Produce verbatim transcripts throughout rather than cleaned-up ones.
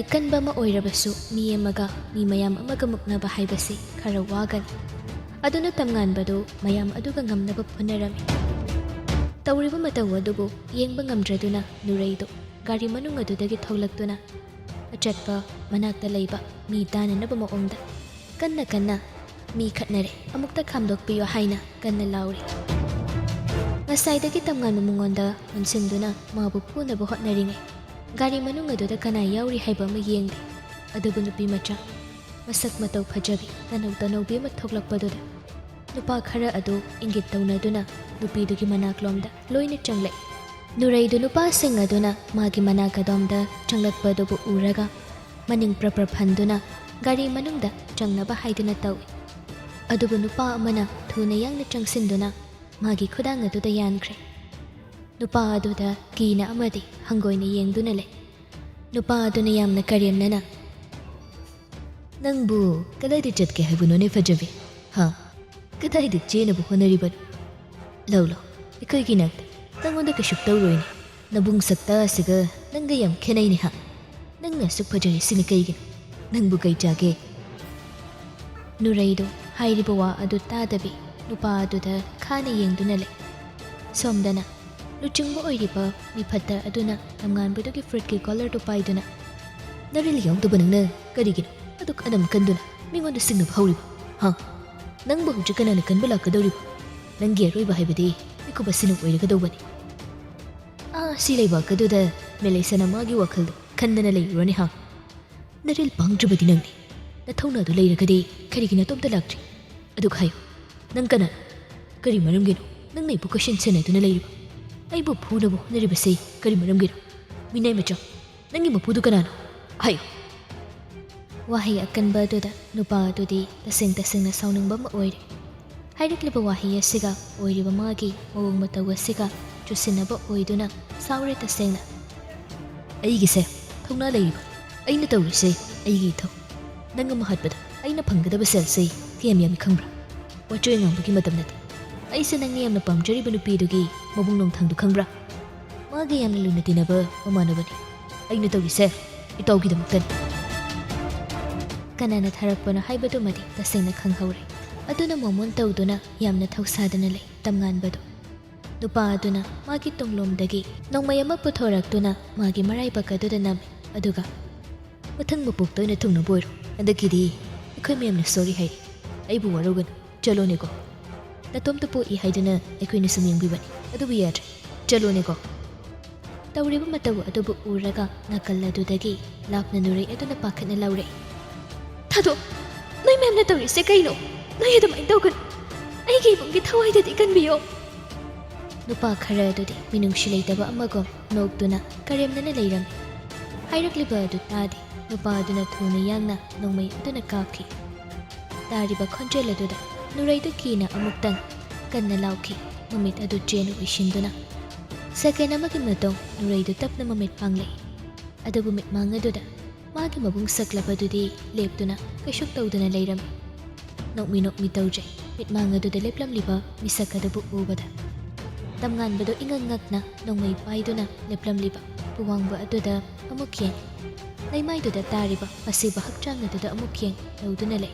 ꯑꯀꯟꯕ ꯑꯃ ꯑꯣꯏꯔꯕꯁꯨ ꯃꯤ ꯑꯃꯒ ꯃꯤ ꯃꯌꯥꯝ ꯑꯃꯒ ꯃꯨꯛꯅꯕ ꯍꯥꯏꯕꯁꯤ ꯈꯔ ꯋꯥꯒꯅꯤ꯫ ꯑꯗꯨꯅ ꯇꯝꯉꯥꯟꯕꯗꯨ ꯃꯌꯥꯝ ꯑꯗꯨꯒ ꯉꯝꯅꯕ ꯐꯨꯅꯔꯝꯃꯤ꯫ ꯇꯧꯔꯤꯕ ꯃꯇꯧ ꯑꯗꯨꯕꯨ ꯌꯦꯡꯕ ꯉꯝꯗ꯭ꯔꯗꯨꯅ ꯅꯨꯔꯩꯗꯨ ꯒꯥꯔꯤ ꯃꯅꯨꯡ ꯑꯗꯨꯗꯒꯤ ꯊꯣꯛꯂꯛꯇꯨꯅ ꯑꯆꯠꯄ ꯃꯅꯥꯛꯇ ꯂꯩꯕ ꯃꯤ ꯇꯥꯅꯅꯕ ꯃꯑꯣꯡꯗ ꯀꯟꯅ ꯀꯟꯅ ꯃꯤ ꯈꯠꯅꯔꯦ, ꯑꯃꯨꯛꯇ ꯈꯥꯝꯗꯣꯛꯄꯤꯌꯨ ꯍꯥꯏꯅ ꯀꯟꯅ ꯂꯥꯎꯔꯤ꯫ ꯉꯁꯥꯏꯗꯒꯤ ꯇꯝꯉꯥꯟꯕ ꯃꯉꯣꯟꯗ ꯑꯣꯟꯁꯤꯟꯗꯨꯅ ꯃꯥꯕꯨ ꯐꯨꯅꯕ ꯍꯣꯠꯅꯔꯤꯉꯩ ꯒꯥꯔꯤ ꯃꯅꯨꯡ ꯑꯗꯨꯗ ꯀꯅꯥ ꯌꯥꯎꯔꯤ ꯍꯥꯏꯕ ꯑꯃ ꯌꯦꯡꯗꯦ꯫ ꯑꯗꯨꯕꯨ ꯅꯨꯄꯤ ꯃꯆꯥ ꯃꯁꯛ ꯃꯇꯧ ꯐꯖꯕꯤ ꯇꯅꯧ ꯇꯅꯧꯕꯤ ꯑꯃ ꯊꯣꯛꯂꯛꯄꯗꯨꯗ ꯅꯨꯄꯥ ꯈꯔ ꯑꯗꯨ ꯏꯪꯒꯤꯠ ꯇꯧꯅꯗꯨꯅ ꯅꯨꯄꯤꯗꯨꯒꯤ ꯃꯅꯥꯛꯂꯣꯝꯗ ꯂꯣꯏꯅ ꯆꯪꯂꯛꯏ꯫ ꯅꯨꯔꯩꯗꯨ ꯅꯨꯄꯥꯁꯤꯡ ꯑꯗꯨꯅ ꯃꯥꯒꯤ ꯃꯅꯥꯛ ꯑꯗꯣꯝꯗ ꯆꯪꯂꯛꯄꯗꯨꯕꯨ ꯎꯔꯒ ꯃꯅꯤꯡ ꯄ꯭ꯔꯞ ꯄ꯭ꯔꯞ ꯍꯟꯗꯨꯅ ꯒꯥꯔꯤ ꯃꯅꯨꯡꯗ ꯆꯪꯅꯕ ꯍꯥꯏꯗꯨꯅ ꯇꯧꯏ꯫ ꯑꯗꯨꯕꯨ ꯅꯨꯄꯥ ꯑꯃꯅ ꯊꯨꯅ ꯌꯥꯡꯅ ꯆꯪꯁꯤꯟꯗꯨꯅ ꯃꯥꯒꯤ ꯈꯨꯗꯥꯡ ꯑꯗꯨꯗ ꯌꯥꯟꯈ꯭ꯔꯦ꯫ ꯅꯨꯄꯥ ꯑꯗꯨꯗ ꯀꯤꯅ ꯑꯃꯗꯤ ꯍꯪꯒꯣꯏꯅ ꯌꯦꯡꯗꯨꯅ ꯂꯩ꯫ ꯅꯨꯄꯥ ꯑꯗꯨꯅ ꯌꯥꯝꯅ ꯀꯔꯦꯝꯅꯅ, "ꯅꯪꯕꯨ ꯀꯗꯥꯏꯗ ꯆꯠꯀꯦ ꯍꯥꯏꯕꯅꯣꯅꯦ ꯐꯖꯕꯤ? ꯍꯥ? ꯀꯗꯥꯏꯗ ꯆꯦꯟꯅꯕ ꯍꯣꯠꯅꯔꯤꯕꯅꯣ? ꯂꯧ ꯂꯧ, ꯑꯩꯈꯣꯏꯒꯤ ꯅꯥꯛꯇ꯫ ꯅꯪꯉꯣꯟꯗ ꯀꯩꯁꯨ ꯇꯧꯔꯣꯏꯅꯦ꯫ ꯅꯕꯨꯡ ꯁꯛꯇꯥ ꯑꯁꯤꯒ ꯅꯪꯒ ꯌꯥꯝ ꯈꯦꯠꯅꯩꯅꯦ ꯍꯥ? ꯅꯪꯅ ꯑꯁꯨꯛ ꯐꯖꯔꯤꯁꯤꯅ ꯀꯩꯒꯤꯅꯣ? ꯅꯪꯕꯨ ꯀꯩ ꯆꯥꯒꯦ?" ꯅꯨꯔꯩꯗꯣ ꯍꯥꯏꯔꯤꯕ ꯋꯥ ꯑꯗꯨ ꯇꯥꯗꯕꯤ ꯅꯨꯄꯥ ꯑꯗꯨꯗ ꯈꯥꯅ ꯌꯦꯡꯗꯨꯅ ꯂꯩ꯫ ꯁꯣꯝꯗꯅ ꯂꯨꯆꯤꯡꯕ ꯑꯣꯏꯔꯤꯕ ꯃꯤꯐꯠꯇ ꯑꯗꯨꯅ ꯇꯝꯉꯥꯟꯕꯗꯨꯒꯤ ꯐꯨꯔꯤꯠꯀꯤ ꯀꯣꯂꯔꯗꯨ ꯄꯥꯏꯗꯨꯅ, "ꯅꯔꯤꯜ ꯌꯥꯎꯗꯕ ꯅꯪꯅ ꯀꯔꯤꯒꯤꯅꯣ ꯑꯗꯨꯛ ꯑꯅꯝ ꯀꯟꯗꯨꯅ ꯃꯤꯉꯣꯟꯗ ꯁꯤꯡꯅꯕ ꯍꯧꯔꯤꯕ? ꯍꯥ? ꯅꯪꯕꯨ ꯍꯧꯖꯤꯛ ꯀꯅꯥꯅ ꯀꯟꯕ ꯂꯥꯛꯀꯗꯧꯔꯤꯕ? ꯅꯪꯒꯤ ꯑꯔꯣꯏꯕ ꯍꯥꯏꯕꯗꯤ ꯃꯤꯀꯨꯞ ꯑꯁꯤꯅ ꯑꯣꯏꯔꯒꯗꯧꯕꯅꯤ꯫ ꯑꯥ, ꯁꯤ ꯂꯩꯕꯥꯛ ꯑꯗꯨꯗ ꯃꯦꯂꯩꯁꯅ ꯃꯥꯒꯤ ꯋꯥꯈꯜꯗ ꯈꯟꯗꯅ ꯂꯩꯔꯨꯔꯅꯤ ꯍꯥ? ꯅꯔꯤꯜ ꯄꯥꯡꯗ꯭ꯔꯕꯗꯤ ꯅꯪꯅꯤ꯫ ꯅꯊꯧꯅꯥꯗꯨ ꯂꯩꯔꯒꯗꯤ ꯀꯔꯤꯒꯤ ꯅꯇꯣꯝꯇ ꯂꯥꯛꯇ꯭ꯔꯤ? ꯑꯗꯨꯒ ꯍꯥꯏꯌꯨ, ꯅꯪ ꯀꯅꯥꯅꯣ? ꯀꯔꯤ ꯃꯔꯝꯒꯤꯅꯣ ꯅꯪꯅ ꯑꯩꯕꯨ ꯀꯣꯏꯁꯟ ꯁꯦꯟꯅꯗꯨꯅ ꯂꯩꯔꯤꯕ? ꯑꯩꯕꯨ ꯐꯨꯅꯕ ꯍꯣꯠꯅꯔꯤꯕꯁꯤ ꯀꯔꯤ ꯃꯔꯝꯒꯤꯅꯣ? ꯃꯤꯅꯥꯏ ꯃꯆꯥ, ꯅꯪꯒꯤ ꯃꯄꯨꯗꯨ ꯀꯅꯥꯅꯣ? ꯍꯥꯏꯌꯨ!" ꯋꯥꯍꯩ ꯑꯀꯟꯕ ꯑꯗꯨꯗ ꯅꯨꯄꯥ ꯑꯗꯨꯗꯤ ꯇꯁꯦꯡ ꯇꯁꯦꯡꯅ ꯁꯥꯎꯅꯤꯡꯕ ꯑꯃ ꯑꯣꯏꯔꯦ꯫ ꯍꯥꯏꯔꯛꯂꯤꯕ ꯋꯥꯍꯩ ꯑꯁꯤꯒ ꯑꯣꯏꯔꯤꯕ ꯃꯥꯒꯤ ꯃꯑꯣꯡ ꯃꯇꯧ ꯑꯁꯤꯒ ꯆꯨꯁꯤꯟꯅꯕ ꯑꯣꯏꯗꯨꯅ ꯁꯥꯎꯔꯦ ꯇꯁꯦꯡꯅ꯫ "ꯑꯩꯒꯤꯁꯦ ꯊꯧꯅꯥ ꯂꯩꯔꯤꯕ, ꯑꯩꯅ ꯇꯧꯔꯤꯁꯦ ꯑꯩꯒꯤ ꯏꯊꯧ꯫ ꯅꯪ ꯑꯃ ꯍꯥꯠꯄꯗ ꯑꯩꯅ ꯐꯪꯒꯗꯕ ꯁꯦꯜꯁꯦ ꯀꯌꯥꯝ ꯌꯥꯝꯃꯤ ꯈꯪꯕ꯭ꯔꯥ? ꯋꯥꯆꯣꯏ ꯉꯥꯡꯕꯒꯤ ꯃꯇꯝ ꯅꯠꯇꯦ꯫ ꯑꯩꯁꯦ ꯅꯪꯅ ꯌꯥꯝꯅ ꯄꯥꯝꯖꯔꯤꯕ ꯅꯨꯄꯤꯗꯨꯒꯤ ꯃꯕꯨꯡ ꯅꯣꯡꯊꯥꯡꯗꯨ ꯈꯪꯕ꯭ꯔꯥ? ꯃꯥꯒ ꯌꯥꯝꯅ ꯂꯨꯅ ꯇꯤꯟꯅꯕ ꯃꯃꯥꯟꯅꯕꯅꯤ꯫ ꯑꯩꯅ ꯇꯧꯔꯤꯁꯦ ꯇꯧꯒꯤꯗꯃꯛꯇꯅꯤ꯫ ꯀꯅꯥꯅ ꯊꯥꯔꯛꯄꯅꯣ ꯍꯥꯏꯕꯗꯨꯃꯗꯤ ꯇꯁꯦꯡꯅ ꯈꯪꯍꯧꯔꯦ꯫ ꯑꯗꯨꯅ ꯃꯣꯃꯣꯟ ꯇꯧꯗꯨꯅ ꯌꯥꯝꯅ ꯊꯧꯁꯥꯗꯅ ꯂꯩ ꯇꯝꯉꯥꯟꯕꯗꯣ꯫ ꯅꯨꯄꯥ ꯑꯗꯨꯅ ꯃꯥꯒꯤ ꯇꯨꯡꯂꯣꯝꯗꯒꯤ ꯅꯣꯡꯃꯩ ꯑꯃ ꯄꯨꯊꯣꯔꯛꯇꯨꯅ ꯃꯥꯒꯤ ꯃꯔꯥꯏꯕꯛ ꯑꯗꯨꯗ ꯅꯝꯃꯤ꯫ ꯑꯗꯨꯒ, "ꯃꯊꯪ ꯃꯄꯣꯛꯇ ꯑꯣꯏꯅ ꯊꯨꯡꯅꯕ ꯑꯣꯏꯔꯣ꯫ ꯍꯟꯗꯛꯀꯤꯗꯤ ꯑꯩꯈꯣꯏ ꯃꯌꯥꯝꯅ ꯁꯣꯔꯤ ꯍꯥꯏꯔꯤ꯫ ꯑꯩꯕꯨ ꯋꯥꯔꯧꯒꯅꯨ꯫ ꯆꯠꯂꯣꯅꯦꯀꯣ꯫ ꯅꯇꯣꯝꯇ ꯄꯣꯛꯏ ꯍꯥꯏꯗꯨꯅ ꯑꯩꯈꯣꯏꯅ ꯁꯨꯝ ꯌꯦꯡꯕꯤꯕꯅꯤ꯫ ꯑꯗꯨꯕꯨ ꯌꯥꯗ꯭ꯔꯦ꯫ ꯆꯠꯂꯣꯅꯦꯀꯣ꯫" ꯇꯧꯔꯤꯕ ꯃꯇꯧ ꯑꯗꯨꯕꯨ ꯎꯔꯒ ꯅꯥꯀꯜ ꯑꯗꯨꯗꯒꯤ ꯂꯥꯞꯅ ꯅꯨꯔꯩ ꯑꯗꯨꯅ ꯄꯥꯈꯠꯅ ꯂꯥꯎꯔꯛꯏ, "ꯊꯥꯗꯣꯛ! ꯅꯣꯏ ꯃꯌꯥꯝꯅ ꯇꯧꯔꯤꯁꯦ ꯀꯩꯅꯣ? ꯅꯣꯏ ꯑꯗꯨꯃꯥꯏꯅ ꯇꯧꯒꯅꯨ꯫ ꯑꯩꯒꯤ ꯏꯕꯨꯡꯒꯤ ꯊꯋꯥꯏꯗꯗꯤ ꯀꯟꯕꯤꯌꯣ꯫" ꯅꯨꯄꯥ ꯈꯔ ꯑꯗꯨꯗꯤ ꯃꯤꯅꯨꯡꯁꯤ ꯂꯩꯇꯕ ꯑꯃꯒꯨꯝ ꯅꯣꯛꯇꯨꯅ ꯀꯔꯦꯝꯅꯅ ꯂꯩꯔꯝꯃꯤ꯫ ꯍꯥꯏꯔꯛꯂꯤꯕ ꯑꯗꯨ ꯇꯥꯗꯦ꯫ ꯅꯨꯄꯥ ꯑꯗꯨꯅ ꯊꯨꯅ ꯌꯥꯡꯅ ꯅꯣꯡꯃꯩ ꯑꯗꯨꯅ ꯀꯥꯞꯈꯤ꯫ ꯇꯥꯔꯤꯕ ꯈꯣꯟꯖꯦꯜ ꯑꯗꯨꯗ ꯅꯨꯔꯩꯗꯨ ꯀꯤꯅ ꯑꯃꯨꯛꯇꯪ ꯀꯟꯅ ꯂꯥꯎꯈꯤ, ꯃꯃꯤꯠ ꯑꯗꯨ ꯆꯦꯅ ꯎꯏꯁꯤꯟꯗꯨꯅ꯫ ꯁꯦꯀꯦꯟ ꯑꯃꯒꯤ ꯃꯇꯨꯡ ꯅꯨꯔꯩꯗꯨ ꯇꯞꯅ ꯃꯃꯤꯠ ꯄꯥꯡꯂꯛꯏ꯫ ꯑꯗꯨꯕꯨ ꯃꯤꯠꯃꯥꯡ ꯑꯗꯨꯗ ꯃꯥꯒꯤ ꯃꯕꯨꯡ ꯁꯛꯂꯕꯗꯨꯗꯤ ꯂꯦꯞꯇꯨꯅ ꯀꯩꯁꯨ ꯇꯧꯗꯅ ꯂꯩꯔꯝꯃꯤ꯫ ꯅꯣꯛꯃꯤ ꯅꯣꯛꯃꯤ ꯇꯧꯖꯩ ꯃꯤꯠꯃꯥꯡ ꯑꯗꯨꯗ ꯂꯦꯞꯂꯝꯂꯤꯕ ꯃꯤꯁꯛ ꯑꯗꯨꯕꯨ ꯎꯕꯗ꯫ ꯇꯝꯉꯥꯟꯕꯗꯨ ꯏꯉꯛ ꯉꯛꯅ ꯅꯣꯡꯃꯩ ꯄꯥꯏꯗꯨꯅ ꯂꯦꯞꯂꯝꯂꯤꯕ ꯄꯨꯋꯥꯡꯕ ꯑꯗꯨꯗ ꯑꯃꯨꯛ ꯌꯦꯡ, ꯂꯩꯃꯥꯏꯗꯨꯗ ꯇꯥꯔꯤꯕ ꯑꯁꯤꯕ ꯍꯛꯆꯥꯡ ꯑꯗꯨꯗ ꯑꯃꯨꯛ ꯌꯦꯡ ꯇꯧꯗꯨꯅ ꯂꯩ꯫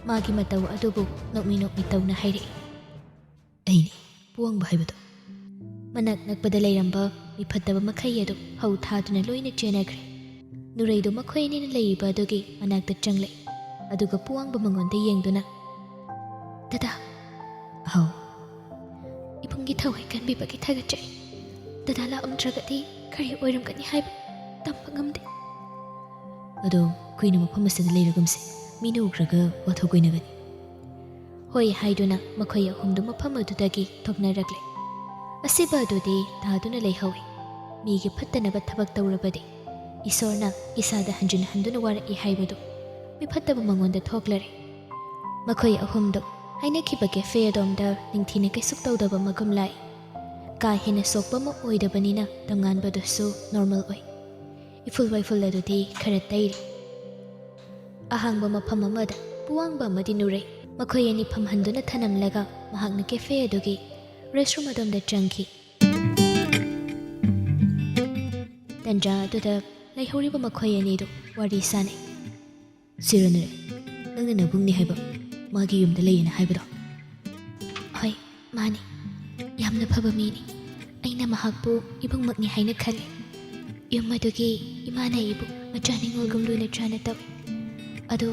ꯃꯥꯒꯤ ꯃꯇꯧ ꯑꯗꯨꯕꯨ ꯅꯣꯛꯃꯤ ꯅꯣꯛꯃꯤ ꯇꯧꯅ ꯍꯥꯏꯔꯛꯏ, "ꯑꯩꯅꯤ ꯄꯨꯋꯥꯡꯕ ꯍꯥꯏꯕꯗꯣ꯫" ꯃꯅꯥꯛ ꯅꯛꯄꯗ ꯂꯩꯔꯝꯕ ꯃꯤꯐꯠꯇꯕ ꯃꯈꯩ ꯑꯗꯨ ꯍꯧ ꯊꯥꯗꯨꯅ ꯂꯣꯏꯅ ꯆꯦꯟꯅꯈ꯭ꯔꯦ꯫ ꯅꯨꯔꯩꯗꯨ ꯃꯈꯣꯏ ꯑꯅꯤꯅ ꯂꯩꯔꯤꯕ ꯑꯗꯨꯒꯤ ꯃꯅꯥꯛꯇ ꯆꯪꯂꯛꯏ꯫ ꯑꯗꯨꯒ ꯄꯨꯋꯥꯡꯕ ꯃꯉꯣꯟꯗ ꯌꯦꯡꯗꯨꯅ, "ꯗꯗꯥ꯫" "ꯍꯥꯎ꯫" "ꯏꯕꯨꯡꯒꯤ ꯊꯋꯥꯏ ꯀꯟꯕꯤꯕꯒꯤ ꯊꯥꯒꯠꯆꯔꯤ꯫ ꯗꯗꯥ ꯂꯥꯛꯑꯝꯗ꯭ꯔꯒꯗꯤ ꯀꯔꯤ ꯑꯣꯏꯔꯝꯒꯅꯤ ꯍꯥꯏꯕ ꯇꯝꯕ ꯉꯝꯗꯦ꯫" "ꯑꯗꯣ ꯀꯨꯏꯅ ꯃꯐꯝ ꯑꯁꯤꯗ ꯂꯩꯔꯒꯨꯝꯁꯦ, ꯃꯤꯅ ꯎꯈ꯭ꯔꯒ ꯋꯥꯊꯣꯛ ꯑꯣꯏꯅꯒꯅꯤ꯫" ꯍꯣꯏ ꯍꯥꯏꯗꯨꯅ ꯃꯈꯣꯏ ꯑꯍꯨꯝꯗꯨ ꯃꯐꯝ ꯑꯗꯨꯗꯒꯤ ꯊꯣꯛꯅꯔꯛꯂꯦ꯫ ꯑꯁꯤꯕ ꯑꯗꯨꯗꯤ ꯇꯥꯗꯨꯅ ꯂꯩꯍꯧꯏ꯫ ꯃꯤꯒꯤ ꯐꯠꯇꯅꯕ ꯊꯕꯛ ꯇꯧꯔꯕꯗꯤ ꯏꯁꯣꯔꯅ ꯏꯁꯥꯗ ꯍꯟꯖꯤꯟ ꯍꯟꯗꯨꯅ ꯋꯥꯔꯛꯏ ꯍꯥꯏꯕꯗꯨ ꯃꯤꯐꯠꯇꯕ ꯃꯉꯣꯟꯗ ꯊꯣꯛꯂꯔꯦ꯫ ꯃꯈꯣꯏ ꯑꯍꯨꯝꯗꯨ ꯍꯥꯏꯅꯈꯤꯕ ꯀꯦꯐꯦ ꯑꯗꯣꯝꯗ ꯅꯤꯡꯊꯤꯅ ꯀꯩꯁꯨ ꯇꯧꯗꯕ ꯑꯃꯒꯨꯝ ꯂꯥꯛꯏ꯫ ꯀꯥ ꯍꯦꯟꯅ ꯁꯣꯛꯄ ꯑꯃ ꯑꯣꯏꯗꯕꯅꯤꯅ ꯇꯝꯉꯥꯟꯕꯗꯨꯁꯨ ꯅꯣꯔꯃꯦꯜ ꯑꯣꯏ꯫ ꯏꯐꯨꯜ ꯋꯥꯏꯐꯨꯜ ꯑꯗꯨꯗꯤ ꯈꯔ ꯇꯩꯔꯤ꯫ ꯑꯍꯥꯡꯕ ꯃꯐꯝ ꯑꯃꯗ ꯄꯨꯋꯥꯡꯕ ꯑꯃꯗꯤ ꯅꯨꯔꯩ ꯃꯈꯣꯏ ꯑꯅꯤ ꯐꯝꯍꯟꯗꯨꯅ ꯊꯅꯝꯂꯒ ꯃꯍꯥꯛꯅ ꯀꯦꯐꯦ ꯑꯗꯨꯒꯤ ꯔꯦꯁꯔꯨꯝ ꯑꯗꯣꯝꯗ ꯆꯪꯈꯤ꯫ ꯇꯟꯖꯥ ꯑꯗꯨꯗ ꯂꯩꯍꯧꯔꯤꯕ ꯃꯈꯣꯏ ꯑꯅꯤꯗꯨ ꯋꯥꯔꯤ ꯁꯥꯅꯩ꯫ "ꯁꯤꯔꯣ ꯅꯨꯔꯩ, ꯅꯪꯅ ꯅꯕꯨꯡꯅꯤ ꯍꯥꯏꯕ, ꯃꯥꯒꯤ ꯌꯨꯝꯗ ꯂꯩꯌꯦꯅ ꯍꯥꯏꯕꯗꯣ?" "ꯍꯣꯏ, ꯃꯥꯅꯤ꯫ ꯌꯥꯝꯅ ꯐꯕ ꯃꯤꯅꯤ꯫ ꯑꯩꯅ ꯃꯍꯥꯛꯄꯨ ꯏꯕꯨꯡꯃꯛꯅꯤ ꯍꯥꯏꯅ ꯈꯜꯂꯤ꯫ ꯌꯨꯝ ꯑꯗꯨꯒꯤ ꯏꯃꯥꯅ ꯑꯩꯕꯨ ꯃꯆꯥ ꯅꯤꯉꯣꯜꯒꯨꯝ ꯂꯨꯅ ꯆꯥꯅ ꯇꯧꯏ꯫ ꯑꯗꯣ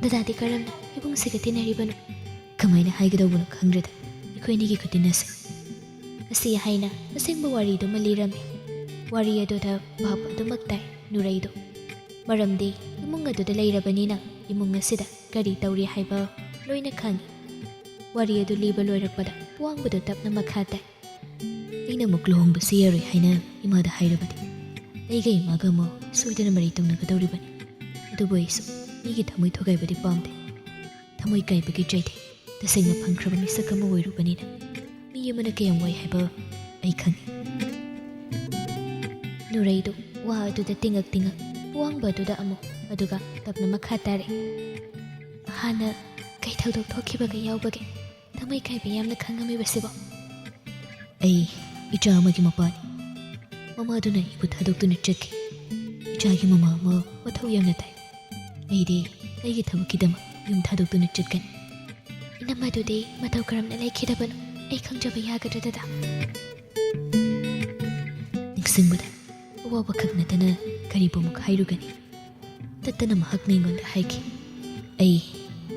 ꯗꯗꯥꯗꯤ ꯀꯔꯝꯅ ꯏꯕꯨꯡꯁꯤꯒ ꯇꯤꯟꯅꯔꯤꯕꯅꯣ?" "ꯀꯃꯥꯏꯅ ꯍꯥꯏꯒꯗꯧꯕꯅꯣ ꯈꯪꯗ꯭ꯔꯦꯗ ꯑꯩꯈꯣꯏ ꯑꯅꯤꯒꯤ ꯈꯨꯇꯤꯟ ꯑꯁꯦ꯫" ꯑꯁꯤ ꯍꯥꯏꯅ ꯑꯁꯦꯡꯕ ꯋꯥꯔꯤꯗꯨꯃ ꯂꯤꯔꯝꯃꯤ꯫ ꯋꯥꯔꯤ ꯑꯗꯨꯗ ꯚꯥꯞ ꯑꯗꯨꯃꯛ ꯇꯥꯏ ꯅꯨꯔꯩꯗꯣ꯫ ꯃꯔꯝꯗꯤ ꯏꯃꯨꯡ ꯑꯗꯨꯗ ꯂꯩꯔꯕꯅꯤꯅ ꯏꯃꯨꯡ ꯑꯁꯤꯗ ꯀꯔꯤ ꯇꯧꯔꯤ ꯍꯥꯏꯕ ꯂꯣꯏꯅ ꯈꯪꯏ꯫ ꯋꯥꯔꯤ ꯑꯗꯨ ꯂꯤꯕ ꯂꯣꯏꯔꯛꯄꯗ ꯄꯨꯋꯥꯡꯕꯗꯨ ꯇꯞꯅ ꯃꯈꯥ ꯇꯥꯏ꯫ "ꯑꯩꯅ ꯑꯃꯨꯛ ꯂꯨꯍꯣꯡꯕꯁꯤ ꯌꯥꯔꯣꯏ ꯍꯥꯏꯅ ꯏꯃꯥꯗ ꯍꯥꯏꯔꯕꯗꯤ ꯑꯩꯒ ꯏꯃꯥꯒ ꯑꯃꯨꯛ ꯁꯣꯏꯗꯅ ꯃꯔꯩ ꯇꯧꯅꯒꯗꯧꯔꯤꯕꯅꯤ꯫ ꯑꯗꯨꯕꯨ ꯑꯩꯁꯨ ꯃꯤꯒꯤ ꯊꯃꯣꯏ ꯊꯨꯒꯥꯏꯕꯗꯤ ꯄꯥꯝꯗꯦ꯫ ꯊꯃꯣꯏ ꯀꯥꯏꯕꯒꯤ ꯆꯩꯊꯦꯡ ꯇꯁꯦꯡꯅ ꯐꯪꯈ꯭ꯔꯕ ꯃꯤꯁꯛ ꯑꯃ ꯑꯣꯏꯔꯨꯕꯅꯤꯅ ꯃꯤ ꯑꯃꯅ ꯀꯌꯥꯝ ꯋꯥꯏ ꯍꯥꯏꯕ ꯑꯩ ꯈꯪꯏ꯫" ꯅꯨꯔꯩꯗꯨ ꯋꯥ ꯑꯗꯨꯗ ꯇꯤꯡꯉꯛ ꯇꯤꯡꯉꯛ ꯄꯨꯋꯥꯡꯕ ꯑꯗꯨꯗ ꯑꯃꯨꯛ, ꯑꯗꯨꯒ ꯇꯞꯅ ꯃꯈꯥ ꯇꯥꯔꯛꯏ꯫ "ꯍꯥꯟꯅ ꯀꯩ ꯊꯧꯗꯣꯛ ꯊꯣꯛꯈꯤꯕꯒ ꯌꯥꯎꯕꯒꯦ ꯊꯃꯣꯏ ꯀꯥꯏꯕ ꯌꯥꯝꯅ ꯈꯪꯉꯝꯃꯤꯕꯁꯤꯕꯣ?" "ꯑꯩ ꯏꯆꯥ ꯑꯃꯒꯤ ꯃꯄꯥꯅꯤ꯫ ꯃꯃꯥꯗꯨꯅ ꯑꯩꯕꯨ ꯊꯥꯗꯣꯛꯇꯨꯅ ꯆꯠꯈꯤ꯫ ꯏꯆꯥꯒꯤ ꯃꯃꯥ ꯑꯃ ꯃꯊꯧ ꯌꯥꯝꯅ ꯇꯥꯏ꯫ ꯑꯩꯗꯤ ꯑꯩꯒꯤ ꯊꯕꯛꯀꯤꯗꯃꯛ ꯌꯨꯝ ꯊꯥꯗꯣꯛꯇꯨꯅ ꯆꯠꯀꯅꯤ꯫" "ꯏꯅꯝꯃꯗꯨꯗꯤ ꯃꯇꯧ ꯀꯔꯝꯅ ꯂꯩꯈꯤꯗꯕꯅꯣ? ꯑꯩ ꯈꯪꯖꯕ ꯌꯥꯒꯗ꯭ꯔꯥ, ꯗꯗꯥ?" ꯅꯤꯡꯁꯤꯡꯕꯗ ꯑꯋꯥꯕ ꯈꯛ ꯅꯠꯇꯅ ꯀꯔꯤꯕꯨ ꯑꯃꯨꯛ ꯍꯥꯏꯔꯨꯒꯅꯤ? ꯇꯠꯇꯅ ꯃꯍꯥꯛꯅ ꯑꯩꯉꯣꯟꯗ ꯍꯥꯏꯈꯤ, "ꯑꯩ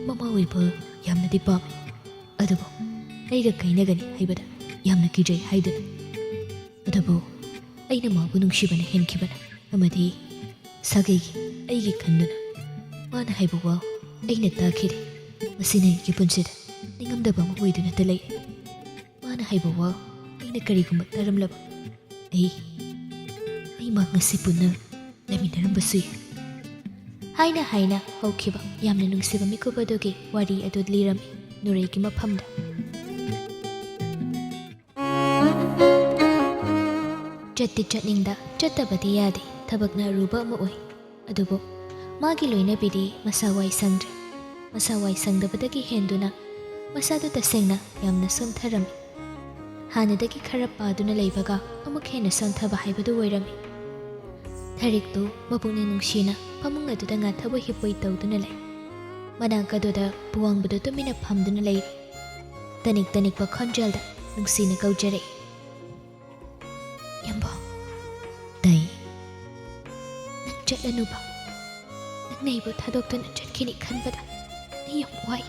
ꯃꯃꯥ ꯑꯣꯏꯕ ꯌꯥꯝꯅꯗꯤ ꯄꯥꯝꯃꯤ, ꯑꯗꯨꯕꯨ ꯑꯩꯒ ꯀꯥꯏꯅꯒꯅꯤ ꯍꯥꯏꯕꯗ ꯌꯥꯝꯅ ꯀꯤꯖꯩ" ꯍꯥꯏꯗꯨꯅ꯫ ꯑꯗꯨꯕꯨ ꯑꯩꯅ ꯃꯥꯕꯨ ꯅꯨꯡꯁꯤꯕꯅ ꯍꯦꯟꯈꯤꯕꯅ ꯑꯃꯗꯤ ꯁꯥꯒꯩꯒꯤ ꯑꯩꯒꯤ ꯈꯟꯗꯨꯅ ꯃꯥꯅ ꯍꯥꯏꯕ ꯋꯥ ꯑꯩꯅ ꯇꯥꯈꯤꯗꯦ꯫ ꯃꯁꯤꯅ ꯑꯩꯒꯤ ꯄꯨꯟꯁꯤꯗ ꯅꯤꯡꯉꯝꯗꯕ ꯑꯃ ꯑꯣꯏꯗꯨꯅꯇ ꯂꯩꯔꯦ꯫ ꯃꯥꯅ ꯍꯥꯏꯕ ꯋꯥ ꯑꯩꯅ ꯀꯔꯤꯒꯨꯝꯕ ꯇꯥꯔꯝꯂꯕ ꯑꯩ, ꯑꯩ ꯃꯍꯥꯛ ꯉꯁꯤ ꯄꯨꯟꯅ ꯂꯩꯃꯤꯟꯅꯔꯝꯕꯁꯨ ꯌꯥꯏ꯫ ꯍꯥꯏꯅ ꯍꯥꯏꯅ ꯍꯧꯈꯤꯕ ꯌꯥꯝꯅ ꯅꯨꯡꯁꯤꯕ ꯃꯤꯀꯨꯞ ꯑꯗꯨꯒꯤ ꯋꯥꯔꯤ ꯑꯗꯨ ꯂꯤꯔꯝꯃꯤ ꯅꯨꯔꯩꯒꯤ ꯃꯐꯝꯗ꯫ ꯆꯠꯇꯤ ꯆꯠꯅꯤꯡꯗ, ꯆꯠꯇꯕꯗꯤ ꯌꯥꯗꯦ, ꯊꯕꯛꯅ ꯑꯔꯨꯕ ꯑꯃ ꯑꯣꯏ꯫ ꯑꯗꯨꯕꯨ ꯃꯥꯒꯤ ꯂꯣꯏꯅꯕꯤꯗꯤ ꯃꯁꯥ ꯋꯥꯏ ꯁꯪꯗ꯭ꯔꯦ꯫ ꯃꯁꯥ ꯋꯥꯏ ꯁꯪꯗꯕꯗꯒꯤ ꯍꯦꯟꯗꯨꯅ ꯃꯁꯥꯗꯨ ꯇꯁꯦꯡꯅ ꯌꯥꯝꯅ ꯁꯣꯟꯊꯔꯝꯃꯤ꯫ ꯍꯥꯟꯅꯗꯒꯤ ꯈꯔ ꯄꯥꯗꯨꯅ ꯂꯩꯕꯒ ꯑꯃꯨꯛ ꯍꯦꯟꯅ ꯁꯣꯟꯊꯕ ꯍꯥꯏꯕꯗꯨ ꯑꯣꯏꯔꯝꯃꯤ꯫ ꯊꯔꯤꯛꯇꯨ ꯃꯄꯨꯛꯅꯤꯡ ꯅꯨꯡꯁꯤꯅ ꯐꯃꯨꯡ ꯑꯗꯨꯗ ꯉꯥꯊꯕꯣꯏ ꯍꯤꯞꯄꯣꯏ ꯇꯧꯗꯨꯅ ꯂꯩ꯫ ꯃꯅꯥꯛ ꯑꯗꯨꯗ ꯄꯨꯋꯥꯡꯕꯗꯨ ꯇꯨꯃꯤꯟꯅ ꯐꯝꯗꯨꯅ ꯂꯩꯔꯤ꯫ ꯇꯅꯤꯛ ꯇꯅꯤꯛꯄ ꯈꯣꯟꯖꯦꯜꯗ ꯅꯨꯡꯁꯤꯅ ꯀꯧꯖꯔꯛꯏ, "ꯌꯥꯝꯕꯣ꯫" "ꯇꯥꯏ꯫" "ꯅꯪ ꯆꯠꯂꯅꯨꯕ꯫ ꯅꯪꯅ ꯑꯩꯕꯨ ꯊꯥꯗꯣꯛꯇꯨꯅ ꯆꯠꯈꯤꯅꯤ ꯈꯟꯕꯗ ꯑꯩ ꯌꯥꯝ ꯋꯥꯏ꯫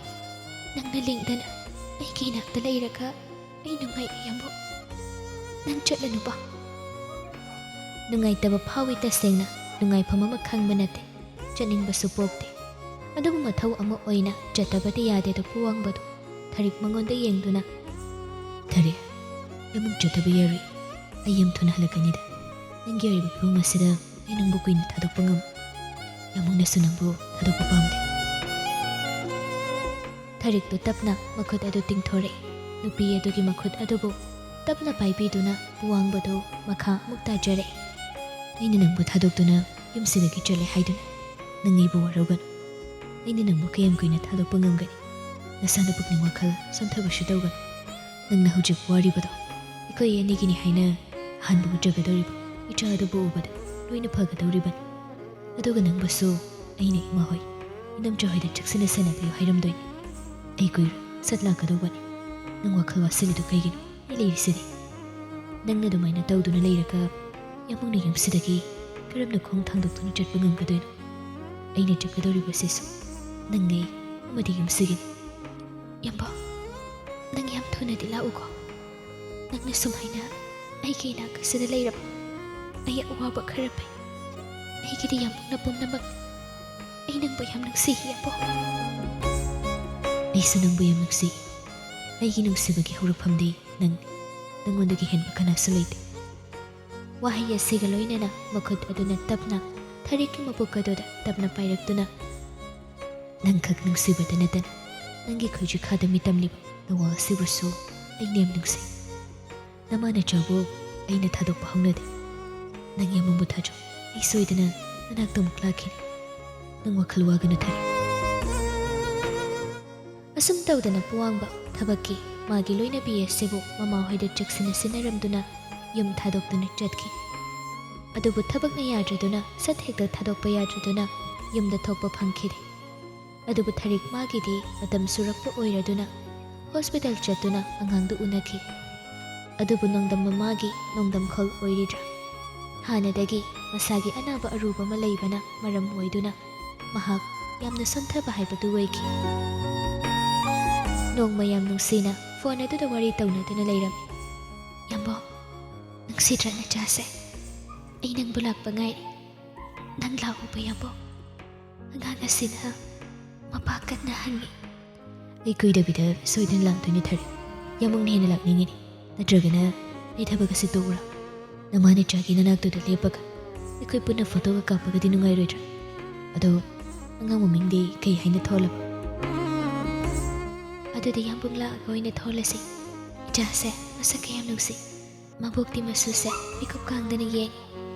ꯅꯪꯅ ꯂꯦꯡꯗꯅ ꯑꯩꯒꯤ ꯏꯅꯥꯛꯇ ꯂꯩꯔꯒ ꯑꯩ ꯅꯨꯡꯉꯥꯏ, ꯌꯥꯝꯕꯣ꯫ ꯅꯪ ꯆꯠꯂꯅꯨꯕ꯫" ꯅꯨꯡꯉꯥꯏꯇꯕ ꯐꯥꯎꯏ ꯇꯁꯦꯡꯅ, ꯅꯨꯡꯉꯥꯏꯐꯝ ꯑꯃ ꯈꯪꯕ ꯅꯠꯇꯦ, ꯆꯠꯅꯤꯡꯕꯁꯨ ꯄꯣꯛꯇꯦ꯫ ꯑꯗꯨꯕꯨ ꯃꯊꯧ ꯑꯃ ꯑꯣꯏꯅ ꯆꯠꯇꯕꯗꯤ ꯌꯥꯗꯦꯗꯣ ꯄꯨꯋꯥꯡꯕꯗꯨ ꯊꯔꯤꯛ ꯃꯉꯣꯟꯗ ꯌꯦꯡꯗꯨꯅ, "ꯊꯔꯤꯛ, ꯌꯥꯝꯕꯨꯡ ꯆꯠꯇꯕ ꯌꯥꯔꯣꯏ꯫ ꯑꯩ ꯌꯥꯝ ꯊꯨꯅ ꯍꯜꯂꯛꯀꯅꯤꯗ꯫ ꯅꯪꯒꯤ ꯑꯣꯏꯔꯤꯕ ꯐꯤꯕꯝ ꯑꯁꯤꯗ ꯑꯩ ꯅꯪꯕꯨ ꯀꯨꯏꯅ ꯊꯥꯗꯣꯛꯄ ꯉꯝ-, ꯌꯥꯝꯕꯨꯡꯅꯁꯨ ꯅꯪꯕꯨ ꯊꯥꯗꯣꯛꯄ ꯄꯥꯝꯗꯦ꯫" ꯊꯔꯤꯛꯇꯨ ꯇꯞꯅ ꯃꯈꯨꯠ ꯑꯗꯨ ꯇꯤꯡꯊꯣꯔꯛꯏ꯫ ꯅꯨꯄꯤ ꯑꯗꯨꯒꯤ ꯃꯈꯨꯠ ꯑꯗꯨꯕꯨ ꯇꯞꯅ ꯄꯥꯏꯕꯤꯗꯨꯅ ꯄꯨꯋꯥꯡꯕꯗꯨ ꯃꯈꯥ ꯑꯃꯨꯛ ꯇꯥꯖꯔꯛꯏ꯫ "ꯑꯩꯅ ꯅꯪꯕꯨ ꯊꯥꯗꯣꯛꯇꯨꯅ ꯌꯨꯝꯁꯤꯗꯒꯤ ꯆꯠꯂꯦ ꯍꯥꯏꯗꯨꯅ ꯅꯪ ꯑꯩꯕꯨ ꯋꯥꯔꯧꯒꯅꯨ꯫ ꯑꯩꯅ ꯅꯪꯕꯨ ꯀꯌꯥꯝ ꯀꯨꯏꯅ ꯊꯥꯗꯣꯛꯄ ꯉꯝꯒꯅꯤ? ꯅꯁꯥꯅ ꯄꯨꯛꯅꯤꯡ ꯋꯥꯈꯜ ꯁꯣꯟꯊꯕꯁꯨ ꯇꯧꯒꯅꯨ꯫ ꯅꯪꯅ ꯍꯧꯖꯤꯛ ꯋꯥꯔꯤꯕꯗꯣ ꯑꯩꯈꯣꯏ ꯑꯅꯤꯒꯤꯅꯤ ꯍꯥꯏꯅ ꯑꯍꯥꯟꯕ ꯎꯖꯒꯗꯧꯔꯤꯕ ꯏꯆꯥ ꯑꯗꯨꯕꯨ ꯎꯕꯗ ꯂꯣꯏꯅ ꯐꯒꯗꯧꯔꯤꯕꯅꯤ꯫ ꯑꯗꯨꯒ ꯅꯪꯕꯨꯁꯨ ꯑꯩꯅ ꯏꯃꯥ ꯍꯣꯏ, ꯏꯅꯝꯆꯥ ꯍꯣꯏꯗ ꯆꯦꯛꯁꯤꯟꯅ ꯁꯦꯟꯅꯕꯤꯌꯨ ꯍꯥꯏꯔꯝꯗꯣꯏꯅꯤ꯫ ꯑꯩ ꯀꯨꯏꯔꯣꯏ, ꯁꯠ ꯂꯥꯛꯀꯗꯧꯕꯅꯤ꯫ ꯅꯪ ꯋꯥꯈꯜ ꯋꯥꯁꯤꯜꯂꯤꯗꯨ ꯀꯩꯒꯤꯅꯣ? ꯑꯩ ꯂꯩꯔꯤꯁꯤꯗꯤ꯫ ꯅꯪꯅ ꯑꯗꯨꯃꯥꯏꯅ ꯇꯧꯗꯨꯅ ꯂꯩꯔꯒ ꯌꯥꯝꯕꯨꯡꯅ ꯌꯨꯝꯁꯤꯗꯒꯤ ꯀꯔꯝꯅ ꯈꯣꯡ ꯊꯥꯡꯗꯣꯛꯇꯨꯅ ꯆꯠꯄ ꯉꯝꯒꯗꯣꯏꯅꯣ? ꯑꯩꯅ ꯆꯠꯀꯗꯧꯔꯤꯕꯁꯤꯁꯨ ꯅꯪ, ꯑꯩ ꯑꯃꯗꯤ ꯌꯨꯝꯁꯤꯒꯤꯅꯤ꯫" "ꯌꯥꯝꯕꯣ, ꯅꯪ ꯌꯥꯝ ꯊꯨꯅꯗꯤ ꯂꯥꯛꯎꯀꯣ꯫ ꯅꯪꯅ ꯁꯨꯃꯥꯏꯅ ꯑꯩꯒꯤ ꯏꯅꯥꯛ ꯑꯁꯤꯗ ꯂꯩꯔꯕ ꯑꯩ ꯑꯋꯥꯕ ꯈꯔ ꯐꯩ꯫ ꯑꯩꯒꯤꯗꯤ ꯌꯥꯝꯕꯨꯡꯅ ꯄꯨꯝꯅꯃꯛ꯫ ꯑꯩ ꯅꯪꯕꯨ ꯌꯥꯝ ꯅꯨꯡꯁꯤ, ꯌꯥꯝꯕꯣ꯫" "ꯑꯩꯁꯨ ꯅꯪꯕꯨ ꯌꯥꯝ ꯅꯨꯡꯁꯤ꯫ ꯑꯩꯒꯤ ꯅꯨꯡꯁꯤꯕꯒꯤ ꯍꯧꯔꯛꯐꯝꯗꯤ ꯅꯪꯅꯤ꯫ ꯅꯪꯉꯣꯟꯗꯒꯤ ꯍꯦꯟꯕ ꯀꯅꯥꯁꯨ ꯂꯩꯇꯦ꯫" ꯋꯥꯍꯩ ꯑꯁꯤꯒ ꯂꯣꯏꯅꯅ ꯃꯈꯨꯠ ꯑꯗꯨꯅ ꯇꯞꯅ ꯊꯔꯤꯛꯀꯤ ꯃꯄꯨꯛ ꯑꯗꯨꯗ ꯇꯞꯅ ꯄꯥꯏꯔꯛꯇꯨꯅ, "ꯅꯪꯈꯛ ꯅꯨꯡꯁꯤꯕꯇ ꯅꯠꯇꯅ ꯅꯪꯒꯤ ꯈꯨꯖꯤꯈꯥꯗ ꯃꯤꯇꯝꯂꯤꯕ ꯅꯋꯥ ꯑꯁꯤꯕꯨꯁꯨ ꯑꯩꯅ ꯌꯥꯝ ꯅꯨꯡꯁꯤ꯫ ꯅꯃꯥ ꯅꯆꯥꯕꯨ ꯑꯩꯅ ꯊꯥꯗꯣꯛꯄ ꯍꯧꯅꯗꯦ꯫ ꯅꯪ ꯌꯥꯝꯕꯨꯡꯕꯨ ꯊꯥꯖꯧ꯫ ꯑꯩ ꯁꯣꯏꯗꯅ ꯅꯅꯥꯛꯇ ꯑꯃꯨꯛ ꯂꯥꯛꯈꯤꯅꯤ꯫ ꯅꯪ ꯋꯥꯈꯜ ꯋꯥꯒꯅꯨ, ꯊꯔꯤꯛ꯫" ꯑꯁꯨꯝ ꯇꯧꯗꯅ ꯄꯨꯋꯥꯡꯕ ꯊꯕꯛꯀꯤ ꯃꯥꯒꯤ ꯂꯣꯏꯅꯕꯤ ꯑꯁꯤꯕꯨ ꯃꯃꯥꯍꯣꯏꯗ ꯆꯦꯛꯁꯤꯟꯅ ꯁꯤꯟꯅꯔꯝꯗꯨꯅ ꯌꯨꯝ ꯊꯥꯗꯣꯛꯇꯨꯅ ꯆꯠꯈꯤ꯫ ꯑꯗꯨꯕꯨ ꯊꯕꯛꯅ ꯌꯥꯗ꯭ꯔꯗꯨꯅ, ꯁꯠ ꯍꯦꯛꯇ ꯊꯥꯗꯣꯛꯄ ꯌꯥꯗ꯭ꯔꯗꯨꯅ ꯌꯨꯝꯗ ꯊꯣꯛꯄ ꯐꯪꯈꯤꯗꯦ꯫ ꯑꯗꯨꯕꯨ ꯊꯔꯤꯛ ꯃꯥꯒꯤꯗꯤ ꯃꯇꯝ ꯁꯨꯔꯛꯄ ꯑꯣꯏꯔꯗꯨꯅ ꯍꯣꯁꯄꯤꯇꯥꯜ ꯆꯠꯇꯨꯅ ꯑꯉꯥꯡꯗꯨ ꯎꯅꯈꯤ꯫ ꯑꯗꯨꯕꯨ ꯅꯣꯡꯗꯝ ꯃꯃꯥꯒꯤ ꯅꯣꯡꯗꯝꯈꯣꯜ ꯑꯣꯏꯔꯤꯗ꯭ꯔꯥ? ꯍꯥꯟꯅꯗꯒꯤ ꯃꯁꯥꯒꯤ ꯑꯅꯥꯕ ꯑꯔꯨꯕ ꯑꯃ ꯂꯩꯕꯅ ꯃꯔꯝ ꯑꯣꯏꯗꯨꯅ ꯃꯍꯥꯛ ꯌꯥꯝꯅ ꯁꯣꯟꯊꯕ ꯍꯥꯏꯕꯗꯨ ꯑꯣꯏꯈꯤ꯫ ꯅꯣꯡꯃ ꯌꯥꯝ ꯅꯨꯡꯁꯤꯅ ꯐꯣꯟ ꯑꯗꯨꯗ ꯋꯥꯔꯤ ꯇꯧꯅꯗꯨꯅ ꯂꯩꯔꯝꯃꯤ꯫ "ꯌꯥꯝꯕꯣ, ꯅꯨꯡꯁꯤꯗ꯭ꯔꯥ ꯅꯆꯥꯁꯦ? ꯑꯩ ꯅꯪꯕꯨ ꯂꯥꯛꯄ ꯉꯥꯏꯔꯤ꯫ ꯅꯪ ꯂꯥꯛꯎꯕ ꯌꯥꯝꯕꯣ?" ꯑꯉꯥꯡ ꯑꯁꯤꯅ ꯃꯄꯥ ꯀꯟꯅ ꯍꯪꯉꯤ꯫ "ꯑꯩ ꯀꯨꯏꯗꯕꯤꯗ ꯁꯣꯏꯗꯅ ꯂꯥꯛꯇꯣꯏꯅꯤ ꯊꯔꯤꯛ꯫ ꯌꯥꯝꯕꯨꯡꯅ ꯍꯦꯟꯅ ꯂꯥꯛꯅꯤꯡꯉꯤꯅꯤ꯫ ꯅꯠꯇ꯭ꯔꯒꯅ ꯑꯩ ꯊꯕꯛ ꯑꯁꯤ ꯇꯣꯛꯎꯔꯥ? ꯅꯃꯥ ꯅꯆꯥꯒꯤ ꯅꯅꯥꯛꯇꯨꯗ ꯂꯦꯞꯄꯒ ꯑꯩꯈꯣꯏ ꯄꯨꯟꯅ ꯐꯣꯇꯣꯒ ꯀꯥꯞꯄꯒꯗꯤ ꯅꯨꯡꯉꯥꯏꯔꯣꯏꯗ꯭ꯔꯥ? ꯑꯗꯣ ꯑꯉꯥꯡ ꯃꯃꯤꯡꯗꯤ ꯀꯩ ꯍꯥꯏꯅ ꯊꯣꯜꯂꯕ?" "ꯑꯗꯨꯗꯤ ꯌꯥꯝꯕꯨꯡ ꯂꯥꯛꯑꯒ ꯑꯣꯏꯅ ꯊꯣꯜꯂꯁꯤ꯫ ꯏꯆꯥꯁꯦ ꯃꯁꯛ ꯀꯌꯥꯝ ꯅꯨꯡꯁꯤ꯫ ꯃꯕꯣꯛꯇꯤ ꯃꯁꯨꯁꯦ ꯃꯤꯀꯨꯞ ꯀꯥꯡꯗꯅ ꯌꯦꯡꯉꯤ꯫